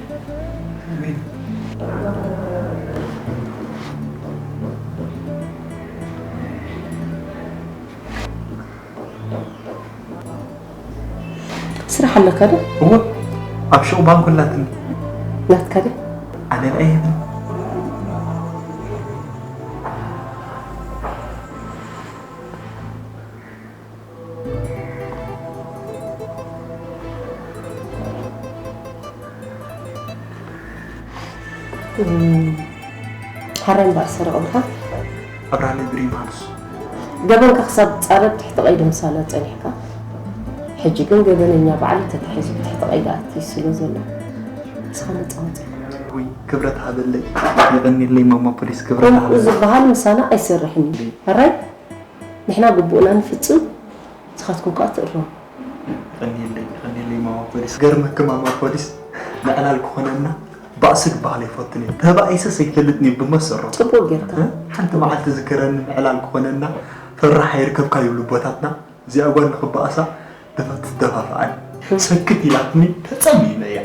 በይኑ። ስራሕ ኣለካ ዶ? እወ፣ ኣብ ሹቕ ባንክ ኣላትኒ። ናትካ ድያ? ኣነ ደኣ የብለይን። እም፣ ሓራይ እምበኣር ሰረቐ ብርሃን። ኣብርሃለይ ብሪንፋኑስ። ገበንካ ክሳብ ትጻረብ ትሕቲ ቀይዲ ምሳላ ጸኒሕካ። ሕጂ ግን ገበነኛ ባዕሉ ተታሒዙ ብትሕቲ ቀይዲ ኣትዩ ስለ ዘሎ፣ ንስኻ ነጻ ወጺእካ። ውይ፣ ክብረት ሃበለይ። የቐንየለይ ማማ ፖሊስ፣ ክብረት ከምኡ ሃበለይ። ዝበሃል ምሳና ኣይሰርሕን እዩ። ሕራይ? ንሕና ግቡእና ንፍጽም፣ ንስኻትኩም ከኣ ትእረሙ። የቐንየለይ፣ የቐንየለይ ማማ ፖሊስ። ገርመኪ ማማ ፖሊስ፣ ንዕላል ክኾነና ባእሲ ክበሃል ኣይፈቱን እየ። ተባኢሰስ ኣይፈልጥን እየ ብመሰረቱ። ጽቡቕ ጌርካ። እ? ሓንቲ መዓልቲ ዝከረኒ ንዕላል ክኾነና ፈራሕ ኣይርከብካ ይብሉ ኣቦታትና። እዚኣ ጓል ንኽበኣሳ ደፋ ትደፋፍኣኒ። ሰክት ኢላትኒ ተጸሚመ እያ።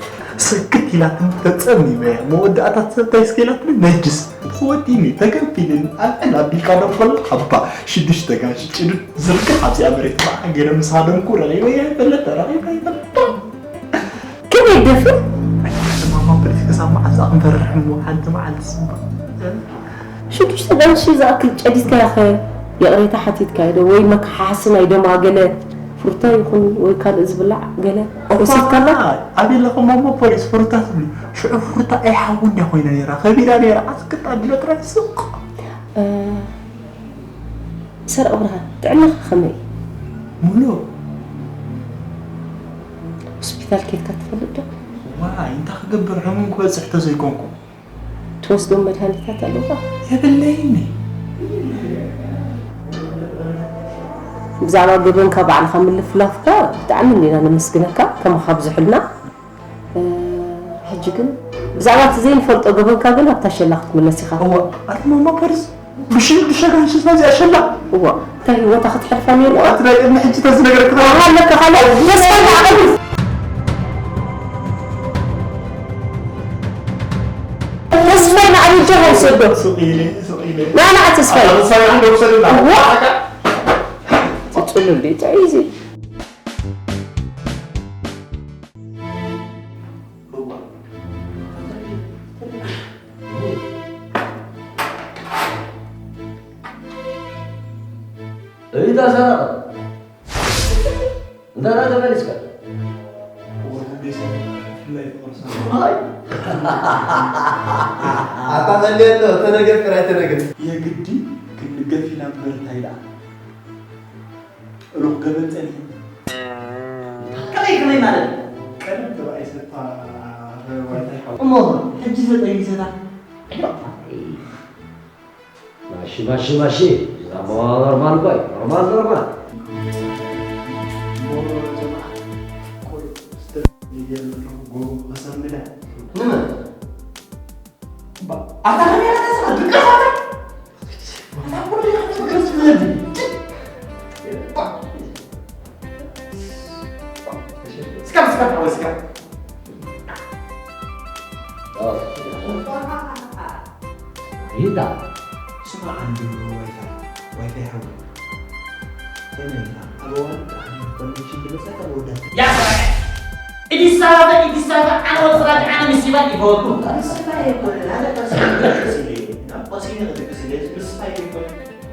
ሰክት ኢላትኒ ተጸሚመ እያ። መወዳእታ ሰብ እንታይ እስከ ኢላትኒ ነጅስ። ተወዲኒ፣ ተገንፊልኒ፣ ኣልዕል ኣቢልካ ደንኮሎ፣ ኣባ ሽዱሽተ ጋን ሽጭዱድ ዝርግሕ ኣብዚኣ መሬት በዓ ገይረ ምስ ሃደምኩ ረኺበያ ይፈልጥ፣ ረኺበያ ይፈልጥ። ከመይ ደፍር? ማማ ፖሊስ ክሳብ መዓስ ክንፈርሕ እሞ ሓንቲ መዓልቲ ስማ። ሽዱሽተ ጋንሺ ዝኣክል ጨዲድካያ ኸ ይቕሬታ ሓቲትካዮ ዶ? ወይ መከሓሓሲ ናይ ደማ ገለ ፍሩታ ይኹን ወይ ካልእ ዝብላዕ ገለ ወሲድካላ? ኣቤለኹም እሞ ፖሊስ ፍሩታ ትብሊ። ሽዑ ፍሩታ ኣይሓውን እያ ኮይና ነይራ። ከቢዳ ነይራ። ዓስክት ኣቢሎ ጥራይ ስቕ። እ፣ ሰረቕ ብርሃን፣ ጥዕናኻ ከመይ እዩ? ሙሉእ። ሆስፒታል ኬድካ ትፈልጥ ዶ? ዋይ፣ እንታይ ክገብር፣ ሕሙም ክበጽሕ ተዘይኮንኩ። ትወስዶም መድሃኒታት ኣለውኻ? የብለይኒ። ብዛዕባ ገበንካ ባዕልኻ ምልፍላፍካ ብጣዕሚ እንዲና ነመስግነካ፣ ከማኻ ኣብዝሑልና። እ፣ ሕጂ ግን ብዛዕባ እቲ ዘይንፈልጦ ገበንካ ግን ኣብታ ሸላ ክትምለስ ኢኻ። እወ፣ ኣቲ ማማ ፖሊስ፣ ብሽዱሽተ ጋንሽስ ናዚኣ ሸላ። እወ፣ እንታይ ህይወታ ክትሕልፋ ነይሩ? ኣቲ ናይ ቅድሚ ሕጂ ተዝነገረካ። ኣለካ ካልእ ተስፋ እንዳዓቐብኩ። ሱቕ ኢለ፣ ሱቕ ኢለ። ና፣ ና፣ ተስፋይ። ኣታ ተስፋይ፣ ኣንተ ውሰድና። ዋ! ትጥሉልኝ፣ ጥዑይ እዚ። እታ ሰረቐ። እንዳ ናተ መሊስካ። ኣታ ጸልየሎ፣ ተነገር ጥራይ ተነገር። የግዲ ክንገፍ ኢና እምበር እንታይ ደኣ? ሩኽ ገበን ጸኒሑ። ከመይ፣ ከመይ ማለት? ቀደም ተባኢሰ እኳ ዋይታይ ሓው። እሞ፣ ሕጂ ዘጠይሰታ። ማሺ፣ ማሺ፣ ማሺ። እዛ እሞ ኖርማል እኮ እዩ። ኖርማል፣ ኖርማል። ሞሮ ጀማዓ፣ ቆይ፣ ስተር፣ ሚድያ ዘለኹ ጎቦ ከሰምዳ። ንመን? ባ-፣ ኣታ ካሜራ ተስፋ ድቀስ ኣታ። ኣታ ኩሉ ይኽእል ዝብል። ስካብ፣ ስካብ፣ ስካብ። ይዳ። ስማ፣ ዓንዲ ዋይፋይ፣ ዋይፋይ ሓዊ። ከመይ ኢልካ? ኣብ እዋን ኮኔክሽን ድምፅካ ወዳት። ያ ሰራቂ! ኢዲስ ኣበባ፣ ኢዲስ ኣበባ፣ ኣነ ወዲ ስራጅ፣ ኣነ ምስይባ ይፈወቱ። ምስይባ ይኮነ፣ ኣነ ፐርሰናል ክድቅስ ኢለ፣ ናብ ቆሲኒ ክድቅስ ኢለ፣ ምስፋይ ይኮነ።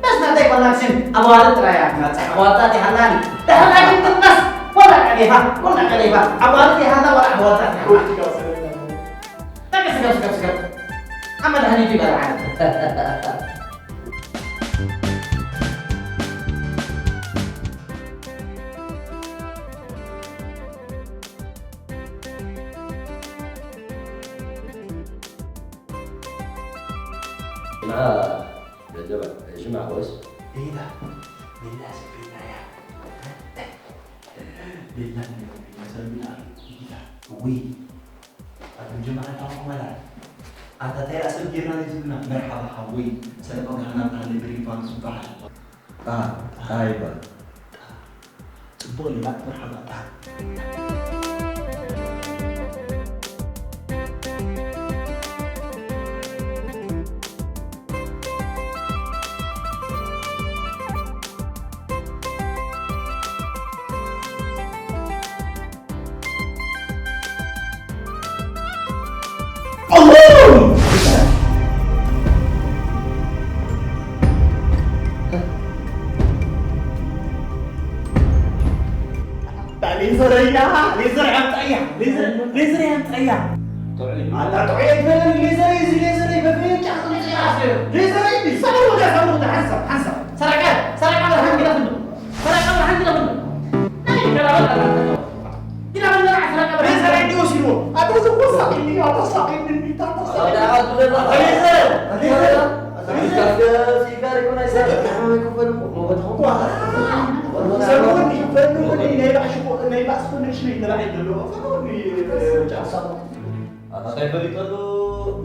በስ ናተይ ኮኔክሽን ኣዋርድ ጥራይ እያ ትመጽእ። ኣዋርዳ ትሃላኒ። ድሕርና ግን ትመስ። ወላ ቀሊፋ፣ ወላ ቀሊፋ። ኣዋርድ ይሃላ፣ ወላ ኣዋርዳ ትሃላ። በቃ ስገብ፣ ስገብ፣ ስገብ። ኣብ መድሃኒቱ ይበልዓ። ጅምዓ ገንዘብ፣ ጅምዓ ወስ? ሌላ፣ ሌላ ስብና እያ። ሌላ፣ ሌላ ስብና እያ። ውይ፣ ኣቱም ጀማዓ ታውኩም ኣላ። ኣታ ታይ ኣሰብ ጌርና ነይ ዝብልና? መርሓባ ሓወይ፣ ሰለማ ጋህና ብርሃነ ብሪፋንስ ይበሃል። ጣ፣ ጣ ይበሃል። ጣ። ጽቡቕ ሌላ መርሓባ፣ ጣ። ሌዘር እያ፣ ሌዘር ኣምጣያ፣ ሌዘር፣ ሌዘር ኣምጣያ። ኣታ ጥዑይ ኣይትበለኒ፣ ሌዘር እዩ፣ እዚ ሌዘር እዩ፣ በፍንጫ፣ ሌዘር እዩ፣ ሰብር ወደ፣ ሰብር ወደ፣ ሓንሳብ፣ ሓንሳብ። ሰረቀ፣ ሰረቀ ብርሃን ግደፍሉ፣ ሰረቀ ብርሃን ግደፍሉ። ናይ ገባበት ኣላተቀው። ኣታ እንታይ ፈሊጠሉ?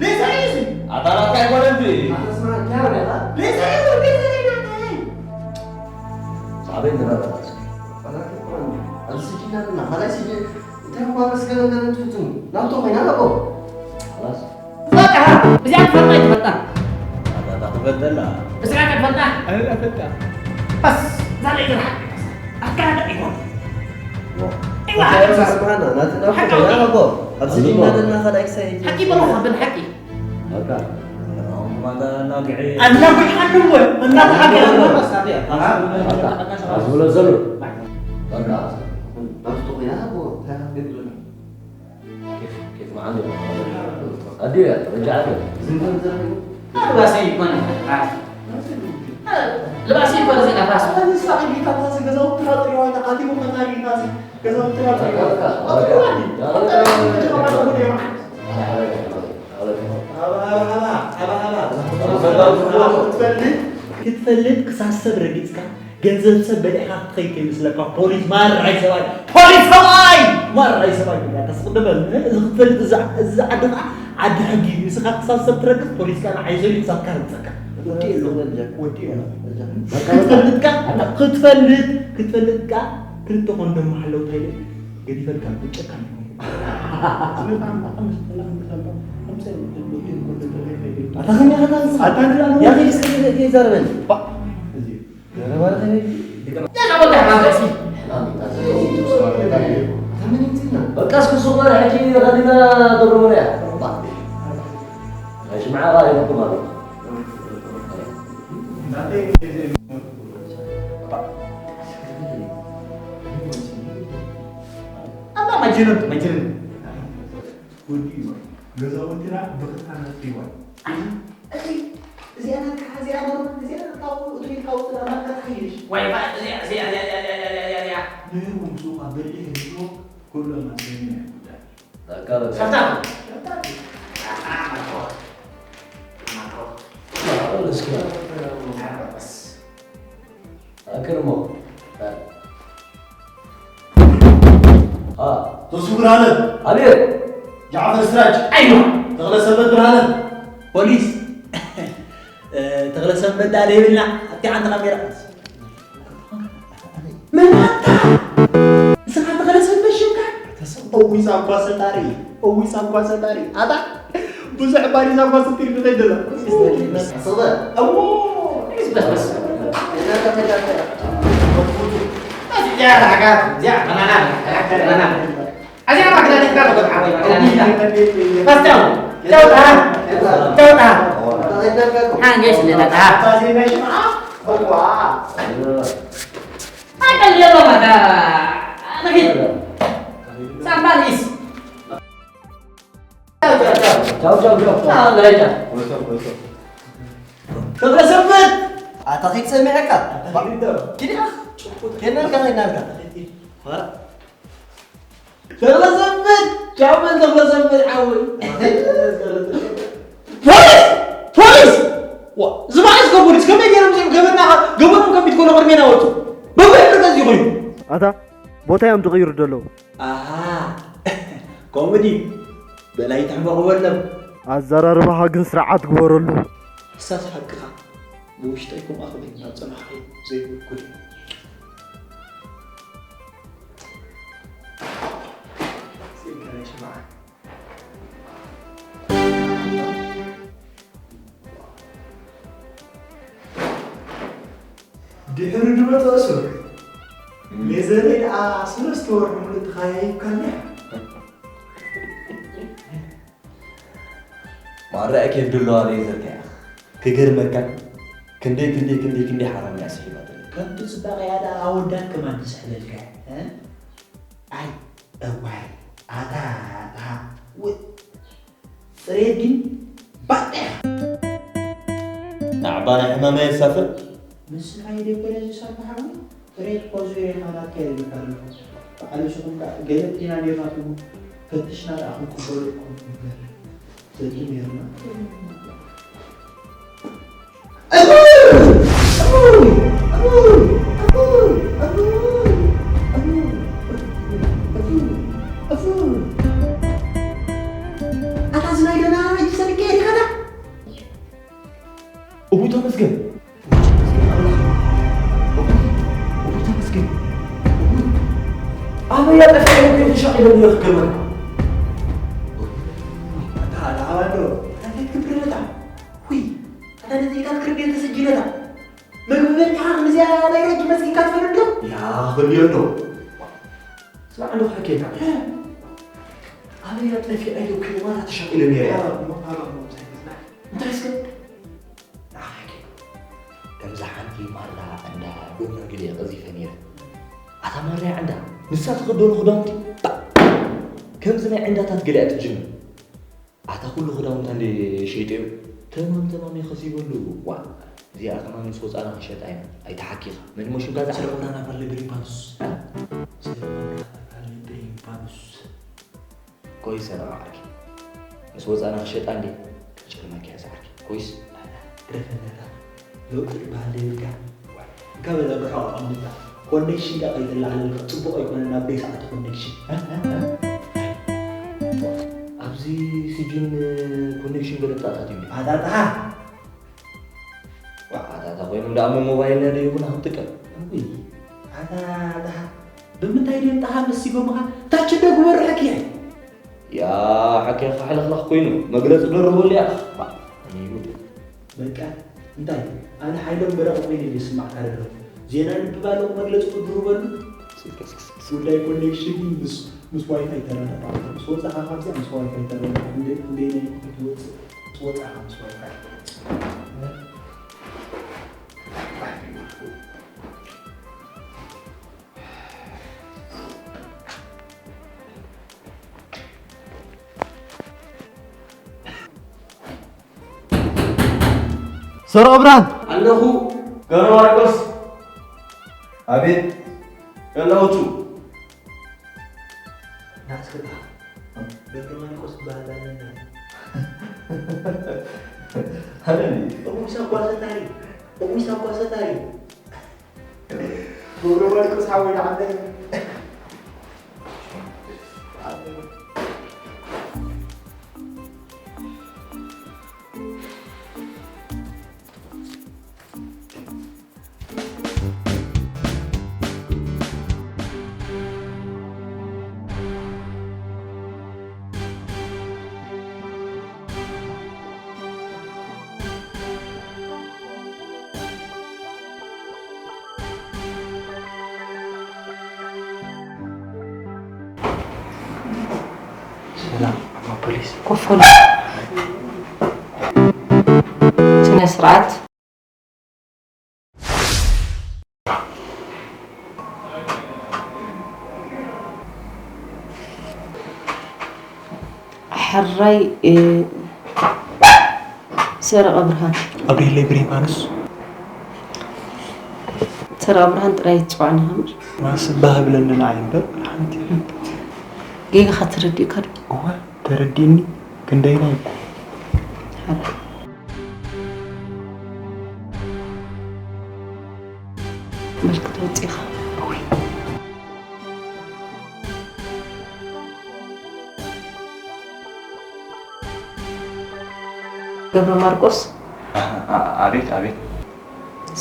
ሌዛ እዩ እዚ። ኣታ ናትካ ኣይኮነን እዚ። ኣታ ስማ፣ እንታይ ወረዳ? ሌዛ እዩ፣ ሌዛ እዩ ናተይ። ሳዕቤን ዝነበረ። ኣታ ስማ፣ ኣብዚ ስጅን ኣለና። ካልኣይ ስጅን እንታይ እኳ ምስ ገለ ገለ ትፍትኑ። ናብቶ ኮይና ኣለዎ። خلاص። በቃ፣ እዚኣ ትፈልጣ ኣይትፈልጣ? ኣታ፣ ኣታ ትፈልጠላ። እዚኣ ትፈልጣ? ኣነ እፈልጣ። በስ፣ እዛ ናይ ገለ ሓቂ። ኣትካ ሓቂ ይኮን? ዋ። እዋ፣ ሓቂ። ስማዕና፣ ናቲ ናብቶ ሓቂ። ኮይና ኣለዎ። ኣብዚ ኣዝማ። ጅና ደና ካልኣይ ክሳይ። ሓቂ በሉ፣ ብን ሓቂ። በቃ። ኣናጉዒ። ኣናጉዒ ሓንቲ እወ፣ እናተሓገረ። በቃ፣ ኣዝብሎ ዘሎ። በቃ። ናብቶ ኮይና ኣለዎ። እንታይ ሓቂ ዘሎ? ኬፍ፣ ኬፍ መዓልቲ። ኣዲያ፣ ረጃዓት። ዝንተን ዘረዩ። ልባሲ ይኮነ። ልባሲ ይኮነ፣ እዚ ነፋስ። ኣታ ንሳ ጌታ፣ እታ ገዛውትኻ ጥሪዋ፣ ኣታ ኣቲኩም መታሪ፣ እታ ገዛውትኻ ጥሪዋ። ኣታ ወዲ። ኣታ ወዲ። ኣባ፣ ኣባ፣ ኣባ፣ ኣባ፣ ኣባ። ክትፈልጥ፣ ክትፈልጥ ክሳብ ሰብ ረጊጽካ ገንዘብ ሰብ በሊዕካ ክትኸይድ ከይመስለካ፣ ፖሊስ ማራይ ሰብኣይ፣ ፖሊስ ሰብኣይ፣ ማራይ ሰብኣይ ኢልካ ተስቕ ድበል። እዚ ክትፈልጥ፣ እዚ፣ እዚ ዓዲ ኸዓ ዓዲ ሕጊ እዩ። ንስኻ ክሳብ ሰብ ትረግጽ፣ ፖሊስ ከኣ ንዓይ ሰልዩ ክሳብካ ረግጸካ። ወዲ ኣሎ፣ ወዲ ኣሎ። በቃ፣ በቃ። ክትፈልጥ ከኣ፣ ክትፈልጥ፣ ክትፈልጥ ከኣ፣ ክልተ ኮንዶም መሓለውታ ኢለ ገዲፈልካ፣ ብጨካን። ኣታ ከመይ ኢኻ ታንስ? ኣታ ንላ ነው። ያኺ እስከ ከይዛረበኒ። ባ። እዚ ዘረባ ከመይ? በቃ እስኪ ሱቕ በል፣ ሕጂ ኸዲና ደርቦ ነው ያ። ባ። ሕጂ መዓኻ ይነኩም ኣሎ። ኣማ መጅኑን፣ መጅኑን። ወዲ እዩ። ገዛውትና ብኽልተ መት ይዋል። እዚ፣ እዚኣ ናትካ፣ እዚኣ ኖርማል፣ እዚኣ ካብኡ እትብል ካብኡ ትብል ኣማርካ ትሓይሽ። ዋይ፣ ባ፣ እዚኣ፣ እዚኣ፣ እዚኣ። ነይሩ፣ ምስኡ ኳ በሊሕ ሪእዎ፣ ኩሉ ኣማርኛ ይጉዳል። በቃ፣ በቃ። ሰፍታ። ሰፍታ። አ፣ አ፣ ማርኮ። ማርኮ። አ፣ እስኪ። አ፣ በስ። ኣክርሞ። አ። ተስፉ ብርሃነ። ኣቤት። ጃዕፈር ስራጅ። ኣይዋ። ተኽለ ሰንበት ብርሃነ። ፖሊስ። እ፣ ተኽለ ሰንበት ዳኣ ደይብልና። ኣብቲ ሓንቲ ካሜራ። መን ኣታ? ንስኻ ተኽለ ሰንበት ሽምካ? እዊ ሳጓ ሰጣሪ። እዊ ሳጓ ሰጣሪ። ኣታ? ብዙሕ ባዲዛ እኳ ስትሪት ንኸይድ ደላ። ኣስበ። እሞ፣ በስ፣ በስ። እዚኣ ራዕካ፣ እዚኣ በናና፣ ካራክተር በናና። እዚኣ ማክዳኒካ ነው፣ በቃ፣ ወይ ማክዳኒካ። በስ፣ ቻው። ቻው፣ ታ። ቻው፣ ታ። ሓንገሽ ለለታ። ኣቀል የሎ ማታ። ንኺድ። ሳምባሊስ። ቻው፣ ቻው፣ ቻው። ቻው፣ ለረጃ። ተኽለ ሰንበት! ኣታ ኺድ ሰሚዐካ። ኪድያ? ኬናልካ፣ ኬናልካ። ተኽለ ሰንበት! ቻው በል ተኽለ ሰንበት ዓወይ። ፖሊስ! ፖሊስ! ዋ፣ እዚ መዓስ ከ ፖሊስ? ከመይ ገይሮም እዚኦም ገበና፣ ገበኖም ከቢድ ኮሎ ቅድሜና ወጹ? በበይ ዕርቀ እዚ ኮይኑ? ኣታ ቦታ እዮም ዝቕይሩ ዘለዉ። ኣሃ፣ ኮሜዲ በላይ ተሕመቑ በሎም። ኣዘራርባኻ ግን ስርዓት ግበረሉ። እሳስ ሓቅኻ፣ ብውሽጠይ ከምኣ ክብል ናብ ጽንሓይ ዘይብኩል። ስኢልካ ናይ ሽምዓ። ድሕሪ ድመ ተእሱር። እም። ሌዘረይ ደኣ ሰለስተ ወርሒ ሙሉእ ተኸያይብካኒ። ማራ ኬፍ ድለዋ ሌዘር ከያ። ክገርመካ፣ ክንደይ፣ ክንደይ፣ ክንደይ፣ ክንደይ ሓራም እያ ስሒባትለይ። ከምቲ ጽባቐያ ደኣ ኣወዳት ከማን ትስሕበልካ፣ እ? ኣይ፣ እዋይ፣ ኣታ፣ ኣታ፣ ው-፣ ጽሬት ግን ባጤ። ናዕባ ናይ ሕማም ኣየሳፍር። ምስኻ ይደበረ ዝሰርሕ ሓዊ፣ ጽሬት እኮ ዙርያ ናትካ ይልካ ኣለኹ። ባዕሉ ሽኹም ከኣ ገለ ጤና ኔርና ትብሉ ፈትሽና ደኣ ክንቅበለኩም እምበር። ዘድሊ ኔርና። ኣታ እዚ ናይ ደህና እጅ ሰድቀ የድካታ? እቡ ተመስገን። እቡ ተመስገን። እቡ ተመስገን። እቡ ኣበይ ኣጠፊኦም ተሻቒሎም እዮም ክገርመካ። ኣታ ደሓን ዶ? እንታይ ክትገብር ኣለካ? ውይ፣ ኣታ ነዚ ኢልካ ክትርድዮ ተሰጅለካ። መግቢ በሊዕኻ ከምዚኣ ናይ ረጅ መስጊድካ ትፈልጥ ዶ? ያ፣ ክልዮ ዶ? ስማዕ፣ እንዶ ክሓኪየካ። ኣበይ ኣጠፊኣ ኢሉ ክልማና ተሻቒሉ ነይረ። እንታይ እስከ? ንዓኻ ይሓኪ። ከምዛ ሓንቲ ማራ እንዳ ዶብ መርግለ ቀዚፈ ነይረ። ኣታ ማራ እንዳ ንሳ ትኽደኖ ክዳውንቲ፣ ባ-፣ ከምዚ ናይ ዕንዳታት ገለ እያ ትጅምር። ኣታ ኩሉ ክዳውንታ እንደ ሸይጠዮ፣ ተማም ተማም እየ ከሲበሉ። ዋ፣ እዚኣ ከማን ምስ ወፃና ክሸጣ ኢና። ኣይተሓኪኻ። መን እሞ ሽምካ ዝዓርፍ? ስለ ቆዳና ፋለ ብሪምፓኑስ። እ? ስለ ቆዳና ፋለ ብሪምፓኑስ። ኮይስ፣ ኣነ ዓርኪ። ምስ ወፃና ክሸጣ እንደ ክጭርመኪ እያ ዝዓርኪ። ኮይስ? ግደፈለታ። ለውጢ ዝበሃል ዘይብልካ። እንካ በዛ ብርሑቕ ኣቐምጣ። ኮኔክሽን ዳ ከይተላዕለልካ ጽቡቕ ኣይኮነን፣ ናብ ቤት ኣቲ ኮኔክሽን። ኣብዚ ስጅን ኮኔክሽን ገለ ጣጣት እዩ። ኣጣጣ! ዋ፣ ኣጣጣ ኮይኖም ደኣ እሞ ሞባይልና ደይቡና ክንጥቀም። እውይ፣ ኣጣጣ! ብምንታይ ድዮም ጣሃ መሲጎምኻ? ታች እንደ ጉበሩ ሕክያ። ያ፣ ሓቂ ሓለኽላኽ ኮይኑ መግለጺ ደርበሉ እያ። ባ፣ እኔ ይሁድ። በቃ እንታይ ኣነ ሓይሎም በረቐ ኮይነ እየ ዝስማዕካ ዘለኹ። ዜና ኣንብብ ኣለኹ፣ መግለጺ ክድርበሉ። ጉዳይ ኮኔክሽን ምስ ምስ ዋይፋይ ተረዳዳ። ምስ ወጻኻ ካብዚኣ ምስ ዋይፋይ ተረዳዳ። እንደ እንደ ናይ ክትወጽእ ምስ ወጻኻ ምስ ዋይፋይ ክትወጽእ። ሰረቐ ብርሃን። ኣለኹ። ገብረ ማርቆስ። ኣቤት። ኣለኹ። ናስክታ። ገብረ ማርቆስ እበሃል ኣለና። ኣረ፣ እሙይ ሳጓ ሰታሪ። እሙይ ሳጓ ሰታሪ። ገብረ ማርቆስ ሓወይ ንዓበይ። ሰላም፣ ኣባ ፖሊስ። ኮፍ በሉ። ስነ ስርዓት። ሕራይ፣ እ፣ ሰረቐ ብርሃን። ኣብሪለይ ብሪማንስ። ሰረቐ ብርሃን ጥራይ ትጽዋዕኒ ከምር። ማንስ እባ ህብለኒ ንዓይ እምበር ሓንቲ። ጌጋኻ ተረዲእካ ዶ? እወ፣ ተረዲእኒ። ክንደይናይ እኮ። ሕራይ። ምልክት ወፂኻ። ገብረ ማርቆስ። ኣ-፣ ኣ-፣ ኣቤት፣ ኣቤት።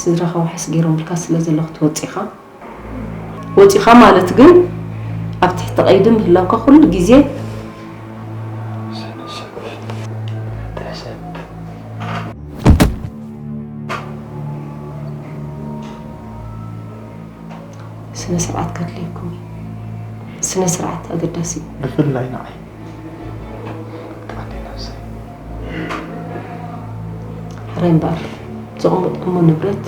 ስድራኻ ዋሕስ ገይሮምልካ ስለ ዘለኹ ትወፂኻ። ወፂኻ ማለት ግን ኣብ ትሕቲ ቀይዲ ምህላውካ ኩሉ ግዜ ስነ ስርዓት ከድልየኩም እዩ። ስነ ስርዓት ኣገዳሲ እዩ። ብፍላይ ንዓይ። ሕራይ እምበኣር፣ ዘቐመጥኩሞ ንብረት፣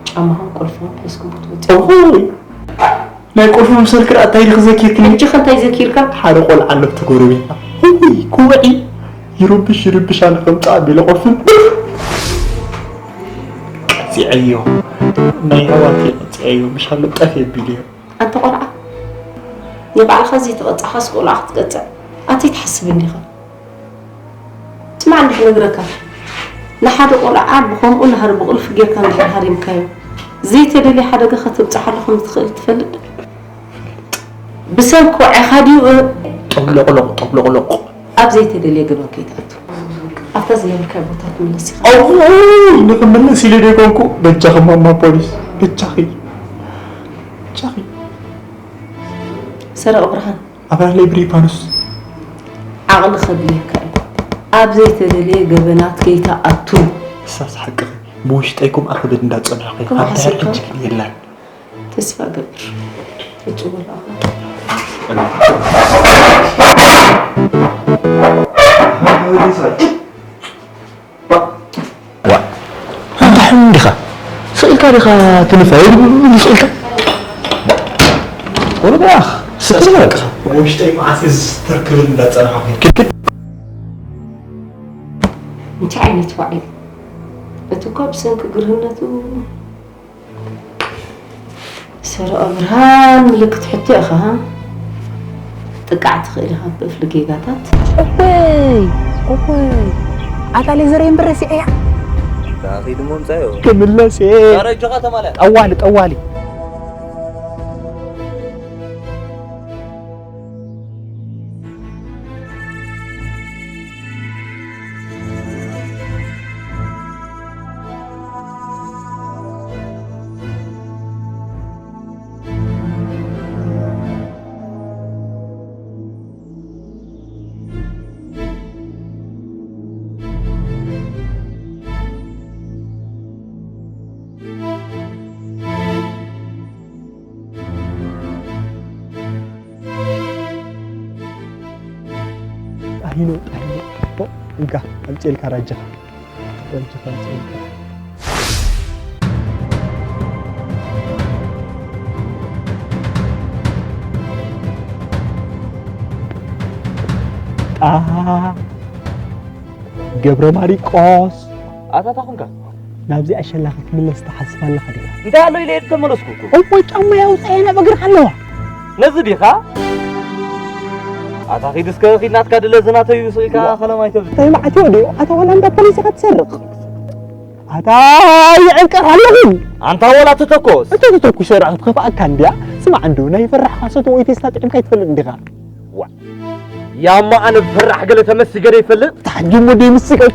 ጫማኹም፣ ቁልፍኹም ሒዝኩም ክትወጽኡ። ኦሆይ! ናይ ቁልፊ ምሰልኪ ደኣ እንታይ ዲኺ ዘኪርክኒ? ሕጂ ኸ እንታይ ዘኪርካ? ሓደ ቆልዓ ኣሎ ኣብቲ ጎረቤትና። እውይ፣ ኩብዒ! ይርብሽ፣ ይርብሽ ኣሎ ከም ጻዕዳ ቢለ ቁልፊ። ቀጺዐዮ። ናይ ኣሕዋተይ ቀጺዐዮ፣ ምሽ ኣሎ ጠፍየ ቢለዮ። ኣንታ ቆልዓ፣ ንባዕልኻ ዘይተቐጻዕካስ ቆልዓ ክትቀጽዕ ኣቲ ትሓስብ እንዲኻ? ስማዕ እንዲሕ ነግረካ፣ ንሓደ ቆልዓ ብኸምኡ ናህሪ ብቑልፊ ጌርካ እንድሕር ሃሪምካዮ፣ ዘይተደልየ ሓደጋ ከተብጽሓሉ ከም ትኽእል ትፈልጥ ዶ? ብሰንኪ ወዐኻ ድዩ እ-? ጠብሎቕሎቕ፣ ጠብሎቕሎቕ። ኣብ ዘይተደልየ ገበን ከይትኣቱ። ኣብታ ዝነበርካዮ ቦታ ትምለስ ኢኻ። ኣውይ፣ ንኽምለስ ኢለ ዶ ኣይኮንኩ? በጃኺ ማማ ፖሊስ፣ በጃኺ። በጃኺ። ሰረቐ ብርሃን። ኣበራለይ ብሪፓኑስ። ዓቕሊ ከድልየካ እዩ። ኣብ ዘይተደልየ ገበናት ከይትኣቱ። እሳስ ሓቅኺ። ብውሽጠይ ከምኣ ክብል እንዳጸናሕኩ። ከምኡ ኣንታ ሓሲብካ? ሕጂ ግን የላን። ተስፋ እገብር። ሕጂ በሉ ኣኹም። ዋ፣ እንታይ ሕሙም ዲኻ? ስቕ ኢልካ ዲኻ ትንፋ? ስቕ ኢልካ? ወረዳ፣ ስቕ ኢልካ በቃ። ናይ ውሽጠይ መዓስ እየ ዝተርክብል እንዳጸናሕኩ። ክትክት። እንታይ ዓይነት ዋዒ? እቲ እኮ ብሰንኪ ግርህነቱ ሰረቐ ብርሃን ምልክት ሕቶ ኢኻ። ጥቃዕ ትኽእል ኢኻ ብእፍሊ ጌጋታት። እወይ፣ እወይ። ኣታ ሌዘረይ እምበር ረሲዐያ። ዳኺ ድሞ ምጻዮ። ክምለስ እየ። ኧረ እጆኻ ተማልያ። ጠዋሊ፣ ጠዋሊ። ይኑ፣ ይኑ። እንካ፣ ኣምፅኤልካ ራጃኻ። ራጃኻ ኣምፅኤልካ። ጣ፣ ገብረ ማሪቆስ። ኣታ ታይ ኾንካ? ናብዚኣ ሸላ ክትምለስ ትሓስብ ኣለኻ ዲኻ? እንታይ ኣሎ ኢለ እየ ተመለስኩ እኮ። እሞ ጫማ ያውፅኣ ናብ እግርኻ ኣለዋ። ነዚ ዲኻ? ኣታ ኺድ እስከ ኺድ ናትካ ድለ ዝናተይ ስቕ ኢልካ ዋ። ከለማይ ተብዝ። እንታይ መዓት እዩ ድዩ? ኣታ ዋላ እንዳ ፖሊስ ኢኻ ትሰርቕ። ኣታ ይዕንቀር ኣለኹም። ኣንታ ዋላ ትተኮስ። እቶ ትተኩስ ሸራ ክትኸፍኣካ እንድያ። ስማዕ እንዶ ናይ ፈራሕኻ ሰቶ ወይ ቴስታ ጥዒምካ ይትፈልጥ እንዲኻ? ዋ። ያማ ኣነ ፈራሕ ገለ ተመሲገ ዶ ይፈልጥ? ታሕጂ እሞ ደይ ምስገድ።